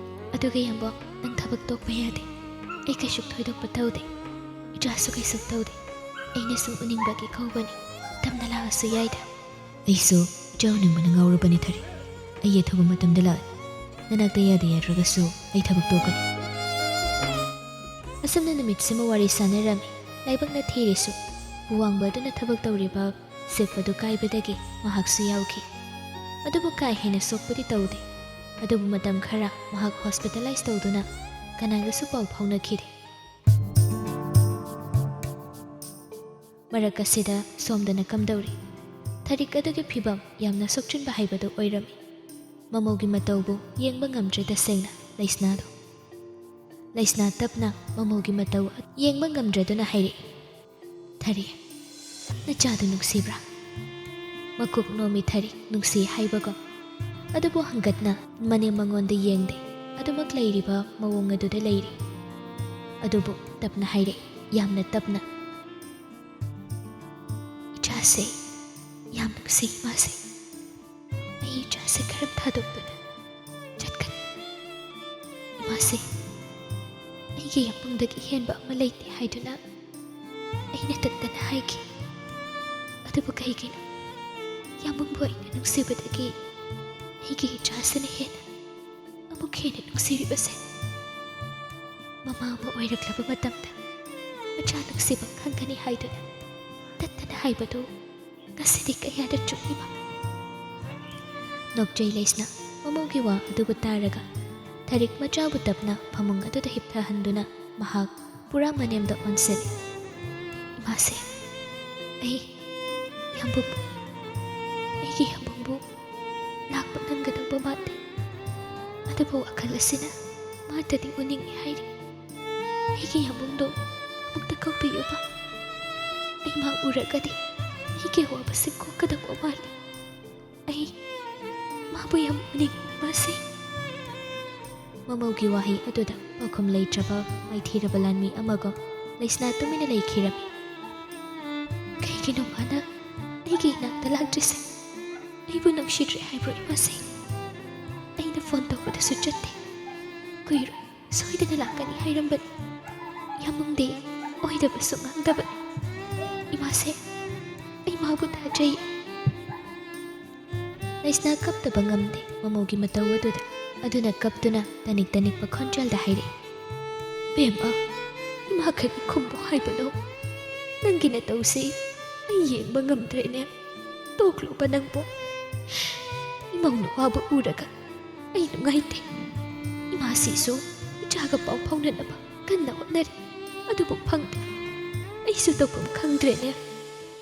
ꯑꯗꯨꯒ ꯌꯥꯝꯕꯣ, ꯅꯪ ꯊꯕꯛ ꯇꯣꯛꯄ ꯌꯥꯗꯦ꯫ ꯑꯩ ꯀꯩꯁꯨ ꯊꯣꯏꯗꯣꯛꯄ ꯇꯧꯗꯦ꯫ ꯏꯆꯥꯁꯨ ꯀꯩꯁꯨ ꯇꯧꯗꯦ꯫ ꯑꯩꯅ ꯁꯨꯝ ꯎꯅꯤꯡꯕꯒꯤ ꯀꯧꯕꯅꯤ꯫ ꯇꯞꯅ ꯂꯥꯛꯑꯁꯨ ꯌꯥꯏꯗ꯫ ꯑꯩꯁꯨ ꯏꯆꯥ ꯎꯅꯤꯡꯕꯅ ꯉꯥꯎꯔꯕꯅꯤ ꯊꯔꯤꯛ꯫ ꯑꯩ ꯑꯊꯨꯕ ꯃꯇꯝꯗ ꯂꯥꯛꯑꯅꯤ꯫ ꯅꯅꯥꯛꯇ ꯌꯥꯗ ꯌꯥꯗ꯭ꯔꯒꯁꯨ ꯑꯩ ꯊꯕꯛ ꯇꯣꯛꯀꯅꯤ꯫" ꯑꯁꯨꯝꯅ ꯅꯨꯃꯤꯠꯁꯤꯃ ꯋꯥꯔꯤ ꯁꯥꯟꯅꯔꯝꯃꯤ꯫ ꯂꯥꯏꯕꯛꯅ ꯊꯤꯔꯤꯁꯨ, ꯎ ꯋꯥꯡꯕ ꯑꯗꯨꯅ ꯊꯕꯛ ꯇꯧꯔꯤꯕ ꯁꯤꯞ ꯑꯗꯨ ꯀꯥꯏꯕꯗꯒꯤ ꯃꯍꯥꯛꯁꯨ ꯌꯥꯎꯈꯤ꯫ ꯑꯗꯨꯕꯨ ꯀꯥ ꯍꯦꯟꯅ ꯁꯣꯛꯄꯗꯤ ꯇꯧꯗꯦ꯫ ꯑꯗꯨꯕꯨ ꯃꯇꯝ ꯈꯔ ꯃꯍꯥꯛ ꯍꯣꯁꯄꯤꯇꯥꯂꯥꯏꯖ ꯇꯧꯗꯨꯅ ꯀꯅꯥꯒꯁꯨ ꯄꯥꯎ ꯐꯥꯎꯅꯈꯤꯗꯦ꯫ ꯃꯔꯛ ꯑꯁꯤꯗ ꯁꯣꯝꯗꯅ ꯀꯝꯗꯧꯔꯤ? ꯊꯔꯤꯛ ꯑꯗꯨꯒꯤ ꯐꯤꯕꯝ ꯌꯥꯝꯅ ꯁꯣꯛꯆꯤꯟꯕ ꯍꯥꯏꯕꯗꯨ ꯑꯣꯏꯔꯝꯃꯤ꯫ ꯃꯃꯧꯒꯤ ꯃꯇꯧꯕꯨ ꯌꯦꯡꯕ ꯉꯝꯗ꯭ꯔꯦ ꯇꯁꯦꯡꯅ ꯂꯩꯁꯅꯥꯗꯣ꯫ ꯂꯩꯁꯅꯥ ꯇꯞꯅ ꯃꯃꯧꯒꯤ ꯃꯇꯧ ꯑꯗꯨ ꯌꯦꯡꯕ ꯉꯝꯗ꯭ꯔꯗꯨꯅ ꯍꯥꯏꯔꯛꯏ, "ꯊꯔꯤꯛ, ꯅꯆꯥꯗꯨ ꯅꯨꯡꯁꯤꯕ꯭ꯔꯥ?" ꯃꯀꯣꯛ ꯅꯣꯝꯃꯤ ꯊꯔꯤꯛ, ꯅꯨꯡꯁꯤ ꯍꯥꯏꯕꯒꯨꯝ꯫ ꯑꯗꯨꯕꯨ ꯍꯪꯒꯠꯅ ꯃꯅꯦꯝ ꯃꯉꯣꯟꯗ ꯌꯦꯡꯗꯦ꯫ ꯑꯗꯨꯃꯛ ꯂꯩꯔꯤꯕ ꯃꯑꯣꯡ ꯑꯗꯨꯗ ꯂꯩꯔꯤ꯫ ꯑꯗꯨꯕꯨ ꯇꯞꯅ ꯍꯥꯏꯔꯛꯏ, ꯌꯥꯝꯅ ꯇꯞꯅ, "ꯏꯆꯥꯁꯦ ꯌꯥꯝ ꯅꯨꯡꯁꯤ ꯏꯃꯥꯁꯦ꯫ ꯑꯩ ꯏꯆꯥꯁꯦ ꯀꯔꯝ ꯊꯥꯗꯣꯛꯇꯨꯅ ꯆꯠꯀꯅꯤ? ꯏꯃꯥꯁꯦ, ꯑꯩꯒꯤ ꯌꯥꯝꯕꯨꯡꯗꯒꯤ ꯍꯦꯟꯕ ꯑꯃ ꯂꯩꯇꯦ ꯍꯥꯏꯗꯨꯅ ꯑꯩꯅ ꯇꯠꯇꯅ ꯍꯥꯏꯈꯤ꯫ ꯑꯗꯨꯕꯨ ꯀꯩꯒꯤꯅꯣ ꯌꯥꯝꯕꯨꯡꯕꯨ ꯑꯩꯅ ꯅꯨꯡꯁꯤꯕꯗꯒꯤ ꯑꯩꯒꯤ ꯏꯆꯥꯁꯤꯅ ꯍꯦꯟꯅ ꯑꯃꯨꯛ ꯍꯦꯟꯅ ꯅꯨꯡꯁꯤꯔꯤꯕꯁꯦ꯫ ꯃꯃꯥ ꯑꯃ ꯑꯣꯏꯔꯛꯂꯕ ꯃꯇꯝꯗ ꯃꯆꯥ ꯅꯨꯡꯁꯤꯕ ꯈꯪꯒꯅꯤ ꯍꯥꯏꯗꯨꯅ ꯇꯠꯇꯅ ꯍꯥꯏꯕꯗꯨ ꯉꯁꯤꯗꯤ ꯀꯌꯥꯗ ꯆꯨꯝꯂꯤꯕ꯫ ꯅꯣꯛꯆꯩ ꯂꯩꯁꯅꯥ ꯃꯃꯧꯒꯤ ꯋꯥ ꯑꯗꯨꯕꯨ ꯇꯥꯔꯒ ꯊꯔꯤꯛ ꯃꯆꯥꯕꯨ ꯇꯞꯅ ꯐꯃꯨꯡ ꯑꯗꯨꯗ ꯍꯤꯞꯊꯍꯟꯗꯨꯅ ꯃꯍꯥꯛ ꯄꯨꯔꯥ ꯃꯅꯦꯝꯗ ꯑꯣꯟꯁꯤꯜꯂꯤ꯫ "ꯏꯃꯥꯁꯦ, ꯑꯩ ꯌꯥꯝꯕꯨꯡ, ꯑꯩꯒꯤ ꯌꯥꯝꯕꯨꯡꯕꯨ ꯂꯥꯛꯄ ꯅꯪꯒꯗꯧꯕ ꯃꯥꯟꯗꯦ꯫ ꯑꯗꯨꯕꯨ ꯋꯥꯈꯜ ꯑꯁꯤꯅ ꯃꯥꯇꯗꯤ ꯎꯅꯤꯡꯏ ꯍꯥꯏꯔꯤ꯫ ꯑꯩꯒꯤ ꯌꯥꯝꯕꯨꯡꯗꯣ ꯑꯃꯨꯛꯇ ꯀꯧꯕꯤꯌꯨꯕ꯫ ꯑꯩ ꯃꯥ ꯎꯔꯒꯗꯤ ꯑꯩꯒꯤ ꯑꯋꯥꯕꯁꯤ ꯀꯣꯛꯀꯗꯧꯕ ꯃꯥꯜꯂꯤ꯫ ꯑꯩ ꯃꯥꯕꯨ ꯌꯥꯝ ꯎꯅꯤꯡꯏ, ꯏꯃꯥꯁꯦ꯫" ꯃꯃꯧꯒꯤ ꯋꯥꯍꯩ ꯑꯗꯨꯗ ꯄꯥꯎꯈꯨꯝ ꯂꯩꯇ꯭ꯔꯕ ꯃꯥꯏꯊꯤꯔꯕ ꯂꯥꯟꯃꯤ ꯑꯃꯒꯨꯝ ꯂꯩꯁꯅꯥ ꯇꯨꯃꯤꯟꯅ ꯂꯩꯈꯤꯔꯝꯃꯤ꯫ "ꯀꯩꯒꯤꯅꯣ ꯃꯥꯅ ꯑꯩꯒꯤ ꯏꯅꯥꯛꯇ ꯂꯥꯛꯇ꯭ꯔꯤꯁꯦ? ꯑꯩꯕꯨ ꯅꯨꯡꯁꯤꯗ꯭ꯔꯦ ꯍꯥꯏꯕ꯭ꯔꯣ, ꯏꯃꯥꯁꯦ? ꯑꯩꯅ ꯐꯣꯟ ꯇꯧꯕꯗꯁꯨ ꯆꯠꯇꯦ꯫ ꯀꯨꯏꯔꯣꯏ, ꯁꯣꯏꯗꯅ ꯂꯥꯛꯀꯅꯤ ꯍꯥꯏꯔꯝꯕꯅꯤ꯫ ꯌꯥꯝꯕꯨꯡꯗꯤ ꯑꯣꯏꯗꯕꯁꯨ ꯉꯥꯡꯗꯕꯅꯤ꯫ ꯏꯃꯥꯁꯦ, ꯑꯩ ꯃꯥꯕꯨ ꯊꯥꯖꯩ꯫" ꯂꯩꯁꯅꯥ ꯀꯞꯇꯕ ꯉꯝꯗꯦ ꯃꯃꯧꯒꯤ ꯃꯇꯧ ꯑꯗꯨꯗ꯫ ꯑꯗꯨꯅ ꯀꯞꯇꯨꯅ ꯇꯅꯤꯛ ꯇꯅꯤꯛꯄ ꯈꯣꯟꯖꯦꯜꯗ ꯍꯥꯏꯔꯛꯏ, "ꯕꯦꯝꯃ, ꯏꯃꯥ ꯀꯔꯤ ꯈꯨꯝꯃꯨ ꯍꯥꯏꯕꯅꯣ? ꯅꯪꯒꯤ ꯅꯇꯧꯁꯤ ꯑꯩ ꯌꯦꯡꯕ ꯉꯝꯗ꯭ꯔꯦꯅꯦ꯫ ꯇꯣꯛꯂꯣꯕ ꯅꯪꯕꯨ꯫ ꯏꯃꯧ ꯅꯨꯄꯥꯕꯨ ꯎꯔꯒ ꯑꯩ ꯅꯨꯡꯉꯥꯏꯇꯦ꯫ ꯏꯃꯥꯁꯤꯁꯨ ꯏꯆꯥꯒ ꯄꯥꯎ ꯐꯥꯎꯅꯅꯕ ꯀꯟꯅ ꯍꯣꯠꯅꯔꯤ, ꯑꯗꯨꯕꯨ ꯐꯪꯗꯦ꯫ ꯑꯩꯁꯨ ꯇꯧꯐꯝ ꯈꯪꯗ꯭ꯔꯦꯅꯦ꯫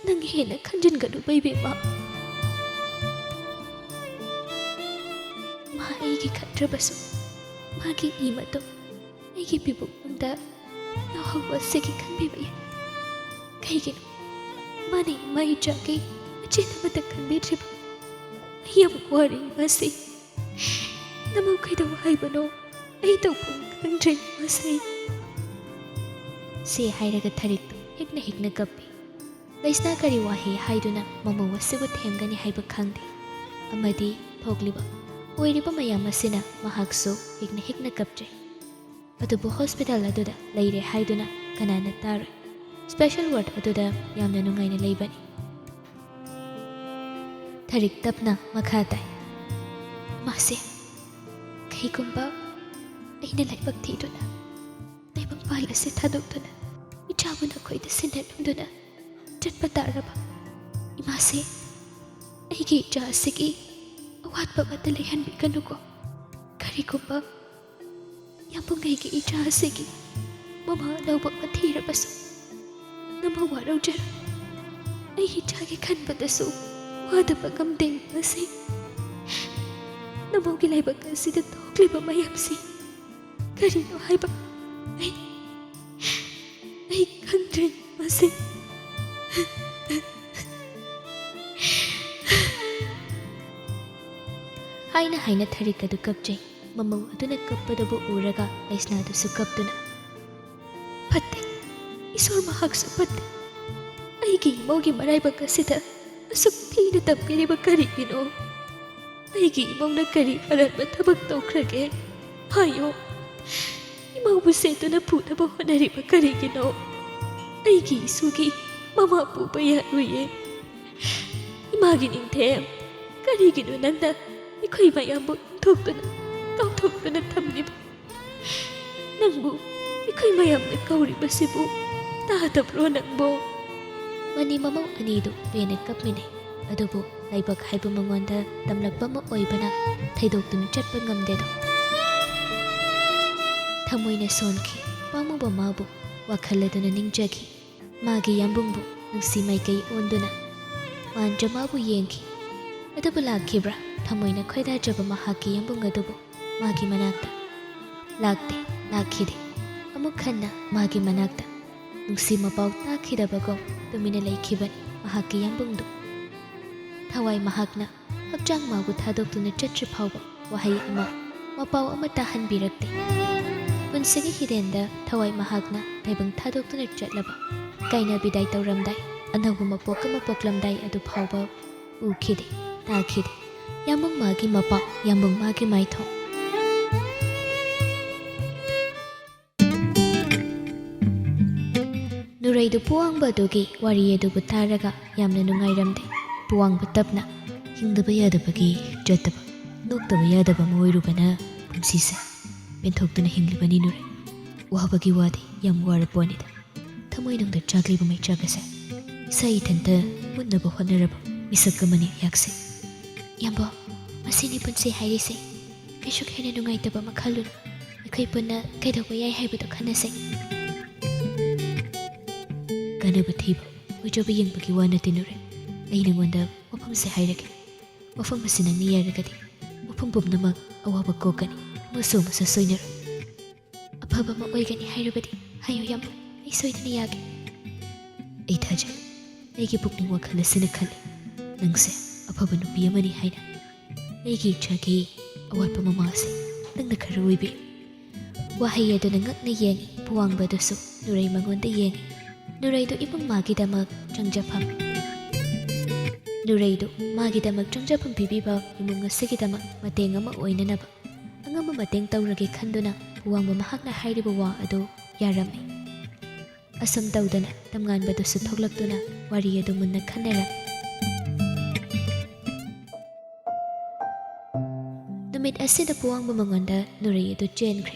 ꯅꯪ ꯍꯦꯟꯅ ꯈꯟꯖꯤꯟꯒꯅꯨ, ꯏꯕꯦꯝꯃ꯫ ꯃꯥ ꯑꯩꯒꯤ ꯈꯟꯗ꯭ꯔꯕꯁꯨ, ꯃꯥꯒꯤ ꯏ ꯃꯇꯨꯝ ꯑꯩꯒꯤ ꯄꯤꯕꯨꯛꯅꯨꯡꯗ ꯌꯥꯎꯍꯧꯕ ꯑꯁꯤꯒꯤ ꯈꯟꯕꯤꯕ ꯌꯥꯏ꯫ ꯀꯩꯒꯤꯅꯣ ꯃꯥꯅ ꯏꯃꯥ ꯏꯆꯥꯒꯤ ꯃꯆꯦꯠ ꯑꯃꯠꯇ ꯈꯟꯕꯤꯗ꯭ꯔꯤꯕ? ꯑꯩ ꯌꯥꯝ ꯋꯥꯔꯦ ꯏꯃꯥꯁꯤ꯫ ꯅꯃꯧ ꯀꯩꯗꯧ ꯍꯥꯏꯕꯅꯣ? ꯑꯩ ꯇꯧꯐꯝ ꯈꯪꯗ꯭ꯔꯦ ꯏꯃꯥꯁꯤ꯫" ꯁꯤ ꯍꯥꯏꯔꯒ ꯊꯔꯤꯛꯇꯨ ꯍꯤꯛꯅ ꯍꯤꯛꯅ ꯀꯞꯄꯤ꯫ ꯂꯩꯁꯅꯥ ꯀꯔꯤ ꯋꯥꯍꯩ ꯍꯥꯏꯗꯨꯅ ꯃꯃꯧ ꯑꯁꯤꯕꯨ ꯊꯦꯝꯒꯅꯤ ꯍꯥꯏꯕ ꯈꯪꯗꯦ꯫ ꯑꯃꯗꯤ ꯊꯣꯛꯂꯤꯕ, ꯑꯣꯏꯔꯤꯕ ꯃꯌꯥꯝ ꯑꯁꯤꯅ ꯃꯍꯥꯛꯁꯨ ꯍꯤꯛꯅ ꯍꯤꯛꯅ ꯀꯞꯆꯩ꯫ ꯑꯗꯨꯕꯨ ꯍꯣꯁꯄꯤꯇꯥꯜ ꯑꯗꯨꯗ ꯂꯩꯔꯦ ꯍꯥꯏꯗꯨꯅ ꯀꯅꯥꯅ ꯇꯥꯔꯣꯏ? ꯁ꯭ꯄꯦꯁꯦꯜ ꯋꯥꯔꯗ ꯑꯗꯨꯗ ꯌꯥꯝꯅ ꯅꯨꯡꯉꯥꯏꯅ ꯂꯩꯕꯅꯤ꯫ ꯊꯔꯤꯛ ꯇꯞꯅ ꯃꯈꯥ ꯇꯥꯏ, "ꯃꯥꯁꯦ, ꯀꯩꯒꯨꯝꯕ ꯑꯩꯅ ꯂꯥꯏꯕꯛ ꯊꯤꯗꯨꯅ ꯇꯥꯏꯕꯪꯄꯥꯜ ꯑꯁꯤ ꯊꯥꯗꯣꯛꯇꯨꯅ ꯏꯆꯥꯕꯨ ꯅꯈꯣꯏꯗ ꯁꯤꯟꯅꯔꯝꯗꯨꯅ ꯆꯠꯄ ꯇꯥꯔꯕ, ꯏꯃꯥꯁꯦ, ꯑꯩꯒꯤ ꯏꯆꯥ ꯑꯁꯤꯒꯤ ꯑꯋꯥꯠꯄ ꯑꯃꯠꯇ ꯂꯩꯍꯟꯕꯤꯒꯅꯨꯀꯣ꯫ ꯀꯔꯤꯒꯨꯝꯕ ꯌꯥꯝꯕꯨꯡ ꯑꯩꯒꯤ ꯏꯆꯥ ꯑꯁꯤꯒꯤ ꯃꯃꯥ ꯑꯅꯧꯕ ꯑꯃ ꯊꯤꯔꯕꯁꯨ ꯅꯃꯧ ꯋꯥꯔꯧꯖꯔꯣꯏ꯫ ꯑꯩ ꯏꯆꯥꯒꯤ ꯈꯟꯕꯗꯁꯨ ꯋꯥꯗꯕ ꯉꯝꯗꯦ ꯃꯁꯤ꯫ ꯅꯃꯧꯒꯤ ꯂꯥꯏꯕꯛ ꯑꯁꯤꯗ ꯊꯣꯛꯂꯤꯕ ꯃꯌꯥꯝꯁꯤ ꯀꯔꯤꯅꯣ ꯍꯥꯏꯕ ꯑꯩ, ꯑꯩ ꯈꯪꯗ꯭ꯔꯦ ꯃꯁꯤ꯫ ꯍꯥꯏꯅ ꯍꯥꯏꯅ ꯊꯔꯤꯛ ꯑꯗꯨ ꯀꯞꯆꯩ꯫ ꯃꯃꯧ ꯑꯗꯨꯅ ꯀꯞꯄꯗꯨꯕꯨ ꯎꯔꯒ ꯂꯩꯁꯅꯥꯗꯨꯁꯨ ꯀꯞꯇꯨꯅ, "ꯐꯠꯇꯦ, ꯏꯁꯣꯔ ꯃꯍꯥꯛꯁꯨ ꯐꯠꯇꯦ꯫ ꯑꯩꯒꯤ ꯏꯃꯧꯒꯤ ꯃꯔꯥꯏꯕꯛ ꯑꯁꯤꯗ ꯑꯁꯨꯛ ꯊꯤꯅ ꯇꯝꯕꯤꯔꯤꯕ ꯀꯔꯤꯒꯤꯅꯣ? ꯑꯩꯒꯤ ꯏꯃꯧꯅ ꯀꯔꯤ ꯑꯔꯥꯟꯕ ꯊꯕꯛ ꯇꯧꯈ꯭ꯔꯒꯦ? ꯍꯥꯏꯌꯣ꯫ ꯏꯃꯧꯕꯨ ꯁꯦꯠꯇꯨꯅ ꯄꯨꯅꯕ ꯍꯣꯠꯅꯔꯤꯕ ꯀꯔꯤꯒꯤꯅꯣ? ꯑꯩꯒꯤ ꯏꯁꯨꯒꯤ ꯃꯃꯥ ꯄꯨꯕ ꯌꯥꯔꯣꯏꯌꯦ꯫ ꯏꯃꯥꯒꯤ ꯅꯤꯡꯊꯦꯝ, ꯀꯔꯤꯒꯤꯅꯣ ꯅꯪꯅ ꯑꯩꯈꯣꯏ ꯃꯌꯥꯝꯕꯨ ꯏꯟꯊꯣꯛꯇꯨꯅ ꯀꯥꯎꯊꯣꯛꯇꯨꯅ ꯊꯝꯂꯤꯕ? ꯅꯪꯕꯨ ꯑꯩꯈꯣꯏ ꯃꯌꯥꯝꯅ ꯀꯧꯔꯤꯕꯁꯤꯕꯨ ꯇꯥꯗꯕ꯭ꯔꯣ ꯅꯪꯕꯣ?" ꯃꯅꯤ ꯃꯃꯧ ꯑꯅꯤꯗꯨ ꯄꯦꯟꯅ ꯀꯞꯃꯤꯟꯅꯩ꯫ ꯑꯗꯨꯕꯨ ꯂꯥꯏꯕꯛ ꯍꯥꯏꯕ ꯃꯉꯣꯟꯗ ꯇꯝꯂꯛꯄ ꯑꯃ ꯑꯣꯏꯕꯅ ꯊꯩꯗꯣꯛꯇꯨꯅ ꯆꯠꯄ ꯉꯝꯗꯦꯗꯣ꯫ ꯊꯃꯣꯏꯅ ꯁꯣꯟꯈꯤ꯫ ꯄꯥꯝꯃꯨꯕ ꯃꯥꯕꯨ ꯋꯥꯈꯜ ꯑꯗꯨꯅ ꯅꯤꯡꯖꯈꯤ꯫ ꯃꯥꯒꯤ ꯌꯥꯝꯕꯨꯡꯕꯨ ꯅꯨꯡꯁꯤ ꯃꯥꯏꯀꯩ ꯑꯣꯟꯗꯨꯅ ꯃꯥꯟꯖ ꯃꯥꯕꯨ ꯌꯦꯡꯈꯤ꯫ ꯑꯗꯨꯕꯨ ꯂꯥꯛꯈꯤꯕ꯭ꯔꯥ ꯊꯃꯣꯏꯅ ꯈꯣꯏꯗꯥꯖꯕ ꯃꯍꯥꯛꯀꯤ ꯌꯥꯝꯕꯨꯡ ꯑꯗꯨꯕꯨ ꯃꯥꯒꯤ ꯃꯅꯥꯛꯇ? ꯂꯥꯛꯇꯦ, ꯂꯥꯛꯈꯤꯗꯦ꯫ ꯑꯃꯨꯛ ꯍꯟꯅ ꯃꯥꯒꯤ ꯃꯅꯥꯛꯇ ꯅꯨꯡꯁꯤ ꯃꯄꯥꯎ ꯇꯥꯈꯤꯗꯕꯒꯨꯝ ꯇꯨꯃꯤꯟꯅ ꯂꯩꯈꯤꯕꯅꯤ ꯃꯍꯥꯛꯀꯤ ꯌꯥꯝꯕꯨꯡꯗꯨ꯫ ꯊꯋꯥꯏ ꯃꯍꯥꯛꯅ ꯍꯛꯆꯥꯡ ꯃꯥꯕꯨ ꯊꯥꯗꯣꯛꯇꯨꯅ ꯆꯠꯇ꯭ꯔꯤ ꯐꯥꯎꯕ ꯋꯥꯍꯩ ꯑꯃ ꯃꯄꯥꯎ ꯑꯃ ꯇꯥꯍꯟꯕꯤꯔꯛꯇꯦ꯫ ꯄꯨꯟꯁꯤꯒꯤ ꯍꯤꯔꯦꯟꯗ ꯊꯋꯥꯏ ꯃꯍꯥꯛꯅ ꯇꯥꯏꯕꯪ ꯊꯥꯗꯣꯛꯇꯨꯅ ꯆꯠꯂꯕ, ꯀꯥꯏꯅ ꯕꯤꯗꯥꯏ ꯇꯧꯔꯝꯗꯥꯏ, ꯑꯅꯧꯕ ꯃꯄꯣꯛ ꯑꯃ ꯄꯣꯛꯂꯝꯗꯥꯏ ꯑꯗꯨ ꯐꯥꯎꯕ ꯎꯈꯤꯗꯦ, ꯇꯥꯈꯤꯗꯦ꯫ ꯌꯥꯝꯕꯨꯡ ꯃꯥꯒꯤ ꯃꯄꯥꯎ, ꯌꯥꯝꯕꯨꯡ ꯃꯥꯒꯤ ꯃꯥꯏꯊꯣꯡ꯫ ꯅꯨꯔꯩꯗꯨ ꯄꯨꯋꯥꯡꯕ ꯑꯗꯨꯒꯤ ꯋꯥꯔꯤ ꯑꯗꯨꯕꯨ ꯇꯥꯔꯒ ꯌꯥꯝꯅ ꯅꯨꯡꯉꯥꯏꯔꯝꯗꯦ꯫ ꯄꯨꯋꯥꯡꯕ ꯇꯞꯅ, "ꯍꯤꯡꯗꯕ ꯌꯥꯗꯕꯒꯤ ꯆꯠꯇꯕ, ꯅꯣꯛꯇꯕ ꯌꯥꯗꯕ ꯑꯃ ꯑꯣꯏꯔꯨꯕꯅ ꯁꯤꯁꯦ ꯄꯦꯟꯊꯣꯛꯇꯅ ꯍꯤꯡꯂꯤꯕꯅꯤ ꯅꯨꯔꯩ꯫ ꯋꯥꯕꯒꯤ ꯋꯥꯗꯤ ꯌꯥꯝ ꯋꯥꯔ ꯄꯣꯠꯅꯤꯗ꯫ ꯊꯃꯣꯏꯅꯨꯡꯗ ꯆꯥꯛꯂꯤꯕ ꯃꯩꯆꯥꯛ ꯑꯁꯦ ꯏꯁꯥ ꯏꯊꯟꯇ ꯃꯨꯠꯅꯕ ꯍꯣꯠꯅꯔꯕ ꯃꯤꯁꯛ ꯑꯃꯅꯤ ꯑꯩꯍꯥꯛꯁꯦ꯫ ꯏꯌꯥꯝꯕ, ꯃꯁꯤꯅꯤ ꯄꯨꯟꯁꯤ ꯍꯥꯏꯔꯤꯁꯦ꯫ ꯀꯩꯁꯨ ꯍꯦꯟꯅ ꯅꯨꯡꯉꯥꯏꯇꯕ ꯑꯃ ꯈꯜꯂꯨꯅꯨ꯫ ꯑꯩꯈꯣꯏ ꯄꯨꯟꯅ ꯀꯩꯗꯧꯕ ꯌꯥꯏ ꯍꯥꯏꯕꯗꯣ ꯈꯟꯅꯁꯦ꯫ ꯀꯥꯟꯅꯕ ꯊꯤꯕ, ꯑꯣꯏꯖꯕ ꯌꯦꯡꯕꯒꯤ ꯋꯥ ꯅꯠꯇꯦ ꯅꯨꯔꯩ꯫ ꯑꯩ ꯅꯉꯣꯟꯗ ꯋꯥꯐꯝꯁꯦ ꯍꯥꯏꯔꯒꯦ꯫ ꯋꯥꯐꯝ ꯑꯁꯤ ꯅꯪꯅ ꯌꯥꯔꯒꯗꯤ ꯋꯥꯐꯝ ꯄꯨꯝꯅꯃꯛ ꯑꯋꯥꯕ ꯀꯣꯛꯀꯅꯤ꯫ ꯑꯃꯁꯨ ꯑꯃꯁꯨ ꯁꯣꯏꯅꯔꯣꯏ꯫ ꯑꯐꯕ ꯑꯃ ꯑꯣꯏꯒꯅꯤ ꯍꯥꯏꯔꯕꯗꯤ ꯍꯥꯏꯌꯨ ꯏꯌꯥꯝꯕ, ꯑꯩ ꯁꯣꯏꯗꯅ ꯌꯥꯒꯦ꯫ ꯑꯩ ꯊꯥꯖꯩ꯫ ꯑꯩꯒꯤ ꯄꯨꯛꯅꯤꯡ ꯋꯥꯈꯜ ꯑꯁꯤꯅ ꯈꯜꯂꯤ, ꯅꯪꯁꯦ ꯑꯐꯕ ꯅꯨꯄꯤ ꯑꯃꯅꯤ ꯍꯥꯏꯅ꯫ ꯑꯩꯒꯤ ꯏꯆꯥꯒꯤ ꯑꯋꯥꯠꯄ ꯃꯃꯥ ꯑꯁꯤ ꯅꯪꯅ ꯈꯔ ꯑꯣꯏꯕꯤꯌꯨ꯫ ꯋꯥꯍꯩ ꯑꯗꯨꯅ ꯉꯛꯅ ꯌꯦꯡꯉꯤ ꯄꯨꯋꯥꯡꯕꯗꯨꯁꯨ ꯅꯨꯔꯩ ꯃꯉꯣꯟꯗ ꯌꯦꯡꯉꯤ꯫ ꯅꯨꯔꯩꯗꯨ ꯏꯃꯨꯡ ꯃꯥꯒꯤꯗꯃꯛ ꯆꯪꯖꯐꯝ, ꯅꯨꯔꯩꯗꯨ ꯃꯥꯒꯤꯗꯃꯛ ꯆꯪꯖꯐꯝ ꯄꯤꯕꯤꯕ ꯏꯃꯨꯡ ꯑꯁꯤꯒꯤꯗꯃꯛ ꯃꯇꯦꯡ ꯑꯃ ꯑꯣꯏꯅꯅꯕ ꯑꯉꯝꯕ ꯃꯇꯦꯡ ꯇꯧꯔꯒꯦ ꯈꯟꯗꯨꯅ ꯄꯨꯋꯥꯡꯕ ꯃꯍꯥꯛꯅ ꯍꯥꯏꯔꯤꯕ ꯋꯥ ꯑꯗꯨ ꯌꯥꯔꯝꯃꯤ꯫ ꯑꯁꯨꯝ ꯇꯧꯗꯅ ꯇꯝꯉꯥꯟꯕꯗꯨꯁꯨ ꯊꯣꯛꯂꯛꯇꯨꯅ ꯋꯥꯔꯤ ꯑꯗꯨ ꯃꯨꯟꯅ ꯈꯟꯅꯔꯝꯃꯤ꯫ ꯅꯨꯃꯤꯠ ꯑꯁꯤꯗ ꯄꯨꯋꯥꯡꯕ ꯃꯉꯣꯟꯗ ꯅꯨꯔꯩ ꯑꯗꯨ ꯆꯦꯟꯈ꯭ꯔꯦ꯫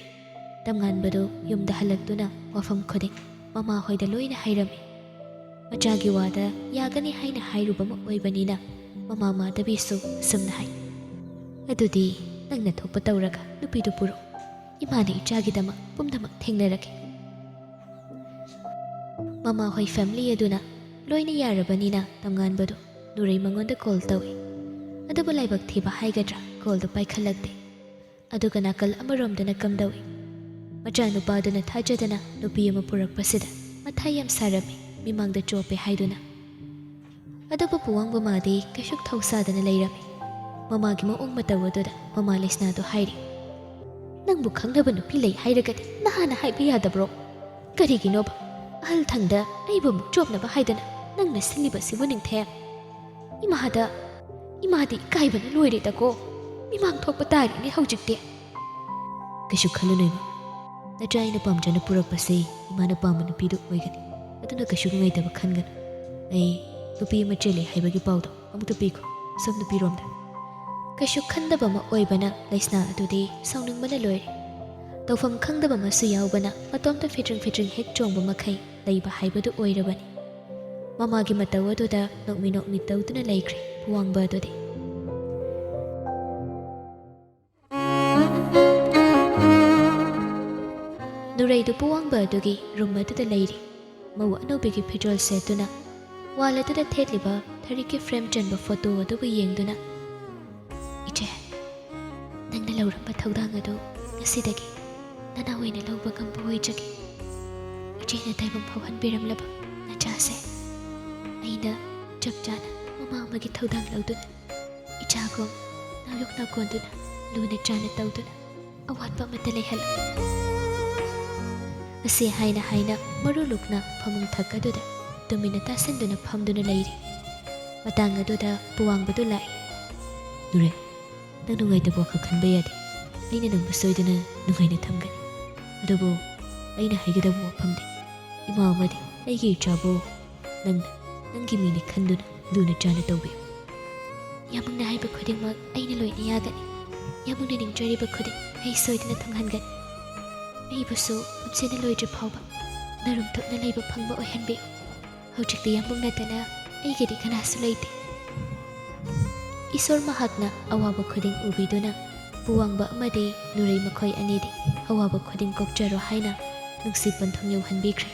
ꯇꯝꯉꯥꯟꯕꯗꯨ ꯌꯨꯝꯗ ꯍꯜꯂꯛꯇꯨꯅ ꯋꯥꯐꯝ ꯈꯨꯗꯤꯡ ꯃꯃꯥ ꯍꯣꯏꯗ ꯂꯣꯏꯅ ꯍꯥꯏꯔꯝꯃꯤ꯫ ꯃꯆꯥꯒꯤ ꯋꯥꯗ ꯌꯥꯒꯅꯤ ꯍꯥꯏꯅ ꯍꯥꯏꯔꯨꯕ ꯑꯃ ꯑꯣꯏꯕꯅꯤꯅ ꯃꯃꯥ ꯃꯥꯙꯕꯤꯁꯨ ꯑꯁꯨꯝꯅ ꯍꯥꯏ, "ꯑꯗꯨꯗꯤ ꯅꯪꯅ ꯊꯣꯛꯄ ꯇꯧꯔꯒ ꯅꯨꯄꯤꯗꯨ ꯄꯨꯔꯛꯎ꯫ ꯏꯃꯥꯅ ꯏꯆꯥꯒꯤꯗꯃꯛ ꯄꯨꯝꯅꯃꯛ ꯊꯦꯡꯅꯔꯒꯦ꯫" ꯃꯃꯥ ꯍꯣꯏ ꯐꯦꯃꯤꯂꯤ ꯑꯗꯨꯅ ꯂꯣꯏꯅ ꯌꯥꯔꯕꯅꯤꯅ ꯇꯝꯉꯥꯟꯕꯗꯨ ꯅꯨꯔꯩ ꯃꯉꯣꯟꯗ ꯀꯣꯜ ꯇꯧꯏ꯫ ꯑꯗꯨꯕꯨ ꯂꯥꯏꯕꯛ ꯊꯤꯕ ꯍꯥꯏꯒꯗ꯭ꯔꯥ, ꯀꯣꯜꯗꯨ ꯄꯥꯏꯈꯠꯂꯛꯇꯦ꯫ ꯑꯗꯨꯒ ꯅꯥꯀꯜ ꯑꯃꯔꯣꯝꯗꯅ ꯀꯝꯗꯧꯏ? ꯃꯆꯥꯅꯨꯄꯥꯗꯨꯅ ꯊꯥꯖꯗꯅ ꯅꯨꯄꯤ ꯑꯃ ꯄꯨꯔꯛꯄꯁꯤꯗ ꯃꯊꯥ ꯌꯥꯝ ꯁꯥꯔꯝꯃꯤ, ꯃꯤꯃꯥꯡꯗ ꯆꯣꯞꯄꯦ ꯍꯥꯏꯗꯨꯅ꯫ ꯑꯗꯨꯕꯨ ꯄꯨꯋꯥꯡꯕ ꯃꯥꯗꯤ ꯀꯩꯁꯨ ꯊꯧꯁꯥꯗꯅ ꯂꯩꯔꯝꯃꯤ꯫ ꯃꯃꯥꯒꯤ ꯃꯑꯣꯡ ꯃꯇꯧ ꯑꯗꯨꯗ ꯃꯃꯥ ꯂꯩꯁꯅꯥꯗꯨ ꯍꯥꯏꯔꯤ, "ꯅꯪꯕꯨ ꯈꯪꯅꯕ ꯅꯨꯄꯤ ꯂꯩ ꯍꯥꯏꯔꯒꯗꯤ ꯅꯍꯥꯟꯅ ꯍꯥꯏꯕ ꯌꯥꯗꯕ꯭ꯔꯣ? ꯀꯔꯤꯒꯤꯅꯣꯕ ꯑꯍꯜ ꯊꯪꯗ ꯑꯩꯕꯨ ꯑꯃꯨꯛ ꯆꯣꯞꯅꯕ ꯍꯥꯏꯗꯅ ꯅꯪꯅ ꯁꯤꯜꯂꯤꯕꯁꯤꯕꯨ ꯅꯤꯡꯊꯦꯝ? ꯏꯃꯥꯗ, ꯏꯃꯥꯗꯤ ꯏꯀꯥꯏꯕꯅ ꯂꯣꯏꯔꯦꯗꯀꯣ꯫ ꯃꯤꯃꯥꯡ ꯊꯣꯛꯄ ꯇꯥꯔꯤꯅꯦ ꯍꯧꯖꯤꯛꯇꯤ꯫" "ꯀꯩꯁꯨ ꯈꯜꯂꯨꯅꯨ ꯏꯃꯥ꯫ ꯅꯆꯥ ꯑꯩꯅ ꯄꯥꯝꯖꯅ ꯄꯨꯔꯛꯄꯁꯦ ꯏꯃꯥꯅ ꯄꯥꯝꯕ ꯅꯨꯄꯤꯗꯨ ꯑꯣꯏꯒꯅꯤ꯫ ꯑꯗꯨꯅ ꯀꯩꯁꯨ ꯅꯨꯡꯉꯥꯏꯇꯕ ꯈꯟꯒꯅꯨ꯫ ꯑꯩ ꯅꯨꯄꯤ ꯑꯃ ꯆꯦꯜꯂꯦ ꯍꯥꯏꯕꯒꯤ ꯄꯥꯎꯗꯣ ꯑꯃꯨꯛꯇ ꯄꯤꯈꯣ, ꯁꯣꯝ ꯅꯨꯄꯤꯔꯣꯝꯗ꯫ ꯀꯩꯁꯨ ꯈꯟꯗꯕ ꯑꯃ ꯑꯣꯏꯕꯅ ꯂꯩꯁꯅꯥ ꯑꯗꯨꯗꯤ ꯁꯥꯎꯅꯤꯡꯕꯅ ꯂꯣꯏꯔꯦ꯫ ꯇꯧꯐꯝ ꯈꯪꯗꯕ ꯑꯃꯁꯨ ꯌꯥꯎꯕꯅ ꯃꯇꯣꯝꯇ ꯐꯤꯗ꯭ꯔꯤꯡ ꯐꯤꯗ꯭ꯔꯤꯡ ꯍꯦꯛ ꯆꯣꯡꯕ ꯃꯈꯩ ꯂꯩꯕ ꯍꯥꯏꯕꯗꯨ ꯑꯣꯏꯔꯕꯅꯤ꯫ ꯃꯃꯥꯒꯤ ꯃꯇꯧ ꯑꯗꯨꯗ ꯅꯣꯛꯃꯤ ꯅꯣꯛꯃꯤ ꯇꯧꯗꯨꯅ ꯂꯩꯈ꯭ꯔꯦ ꯄꯨꯋꯥꯡꯕ ꯑꯗꯨꯗꯤ꯫ ꯅꯨꯔꯩꯗꯨ ꯄꯨꯋꯥꯡꯕ ꯑꯗꯨꯒꯤ ꯔꯨꯝ ꯑꯗꯨꯗ ꯂꯩꯔꯤ꯫ ꯃꯧ ꯑꯅꯧꯕꯤꯒꯤ ꯐꯤꯖꯣꯜ ꯁꯦꯠꯇꯨꯅ ꯋꯥꯜ ꯑꯗꯨꯗ ꯊꯦꯠꯂꯤꯕ ꯊꯔꯤꯛꯀꯤ ꯐ꯭ꯔꯦꯝ ꯆꯟꯕ ꯐꯣꯇꯣ ꯑꯗꯨꯕꯨ ꯌꯦꯡꯗꯨꯅ, "ꯏꯆꯦ, ꯅꯪꯅ ꯂꯧꯔꯝꯕ ꯊꯧꯗꯥꯡ ꯑꯗꯨ ꯉꯁꯤꯗꯒꯤ ꯅꯅꯥꯎ ꯑꯣꯏꯅ ꯂꯧꯕ ꯉꯝꯕ ꯑꯣꯏꯖꯒꯦ꯫ ꯏꯆꯦꯅ ꯇꯥꯏꯕꯪ ꯐꯥꯎꯍꯟꯕꯤꯔꯝꯂꯕ ꯅꯆꯥꯁꯦ ꯑꯩꯅ ꯆꯞ ꯆꯥꯅ ꯃꯃꯥ ꯑꯃꯒꯤ ꯊꯧꯗꯥꯡ ꯂꯧꯗꯨꯅ ꯏꯆꯥꯒꯨꯝ ꯅꯥꯌꯣꯛ ꯅꯥꯀꯣꯟꯗꯨꯅ ꯂꯨꯅ ꯆꯥꯅ ꯇꯧꯗꯨꯅ ꯑꯋꯥꯠꯄ ꯑꯃꯠꯇ ꯂꯩꯍꯜꯂꯣꯏ꯫" ꯑꯁꯤ ꯍꯥꯏꯅ ꯍꯥꯏꯅ ꯃꯔꯨ ꯂꯨꯛꯅ ꯐꯃꯨꯡ ꯊꯛ ꯑꯗꯨꯗ ꯇꯨꯃꯤꯟꯅ ꯇꯥꯁꯤꯟꯗꯨꯅ ꯐꯝꯗꯨꯅ ꯂꯩꯔꯤ꯫ ꯃꯇꯥꯡ ꯑꯗꯨꯗ ꯄꯨꯋꯥꯡꯕꯗꯨ ꯂꯥꯛꯏ꯫ "ꯅꯨꯔꯩ, ꯅꯪ ꯅꯨꯡꯉꯥꯏꯇꯕ ꯋꯥꯈꯜ ꯈꯟꯕ ꯌꯥꯗꯦ꯫ ꯑꯩꯅ ꯅꯪꯕꯨ ꯁꯣꯏꯗꯅ ꯅꯨꯡꯉꯥꯏꯅ ꯊꯝꯒꯅꯤ꯫ ꯑꯗꯨꯕꯨ ꯑꯩꯅ ꯍꯥꯏꯒꯗꯕ ꯋꯥꯐꯝꯗꯤ, ꯏꯃꯥ ꯑꯃꯗꯤ ꯑꯩꯒꯤ ꯏꯆꯥꯕꯨ ꯅꯪꯅ ꯅꯪꯒꯤ ꯃꯤꯅꯤ ꯈꯟꯗꯨꯅ ꯂꯨꯅ ꯆꯥꯅ ꯇꯧꯕꯤꯌꯨ꯫ ꯌꯥꯝꯕꯨꯡꯅ ꯍꯥꯏꯕ ꯈꯨꯗꯤꯡꯃꯛ ꯑꯩꯅ ꯂꯣꯏꯅ ꯌꯥꯒꯅꯤ꯫ ꯌꯥꯝꯕꯨꯡꯅ ꯅꯤꯡꯖꯔꯤꯕ ꯈꯨꯗꯤꯡ ꯑꯩ ꯁꯣꯏꯗꯅ ꯊꯨꯡꯍꯟꯒꯅꯤ꯫ ꯑꯩꯕꯨꯁꯨ ꯄꯨꯟꯁꯤꯅ ꯂꯣꯏꯗ꯭ꯔꯤ ꯐꯥꯎꯕ ꯅꯔꯨꯝ ꯊꯨꯞꯅ ꯂꯩꯕ ꯐꯪꯕ ꯑꯣꯏꯍꯟꯕꯤꯌꯨ꯫ ꯍꯧꯖꯤꯛꯇꯤ ꯌꯥꯝꯕꯨꯡ ꯅꯠꯇꯅ ꯑꯩꯒꯤꯗꯤ ꯀꯅꯥꯁꯨ ꯂꯩꯇꯦ꯫" ꯏꯁꯣꯔ ꯃꯍꯥꯛꯅ ꯑꯋꯥꯕ ꯈꯨꯗꯤꯡ ꯎꯕꯤꯗꯨꯅ ꯄꯨꯋꯥꯡꯕ ꯑꯃꯗꯤ ꯅꯨꯔꯩ ꯃꯈꯣꯏ ꯑꯅꯤꯗꯤ ꯑꯋꯥꯕ ꯈꯨꯗꯤꯡ ꯀꯣꯛꯆꯔꯣ ꯍꯥꯏꯅ ꯅꯨꯡꯁꯤ ꯄꯟꯊꯨꯡ ꯌꯧꯍꯟꯕꯤꯈ꯭ꯔꯦ꯫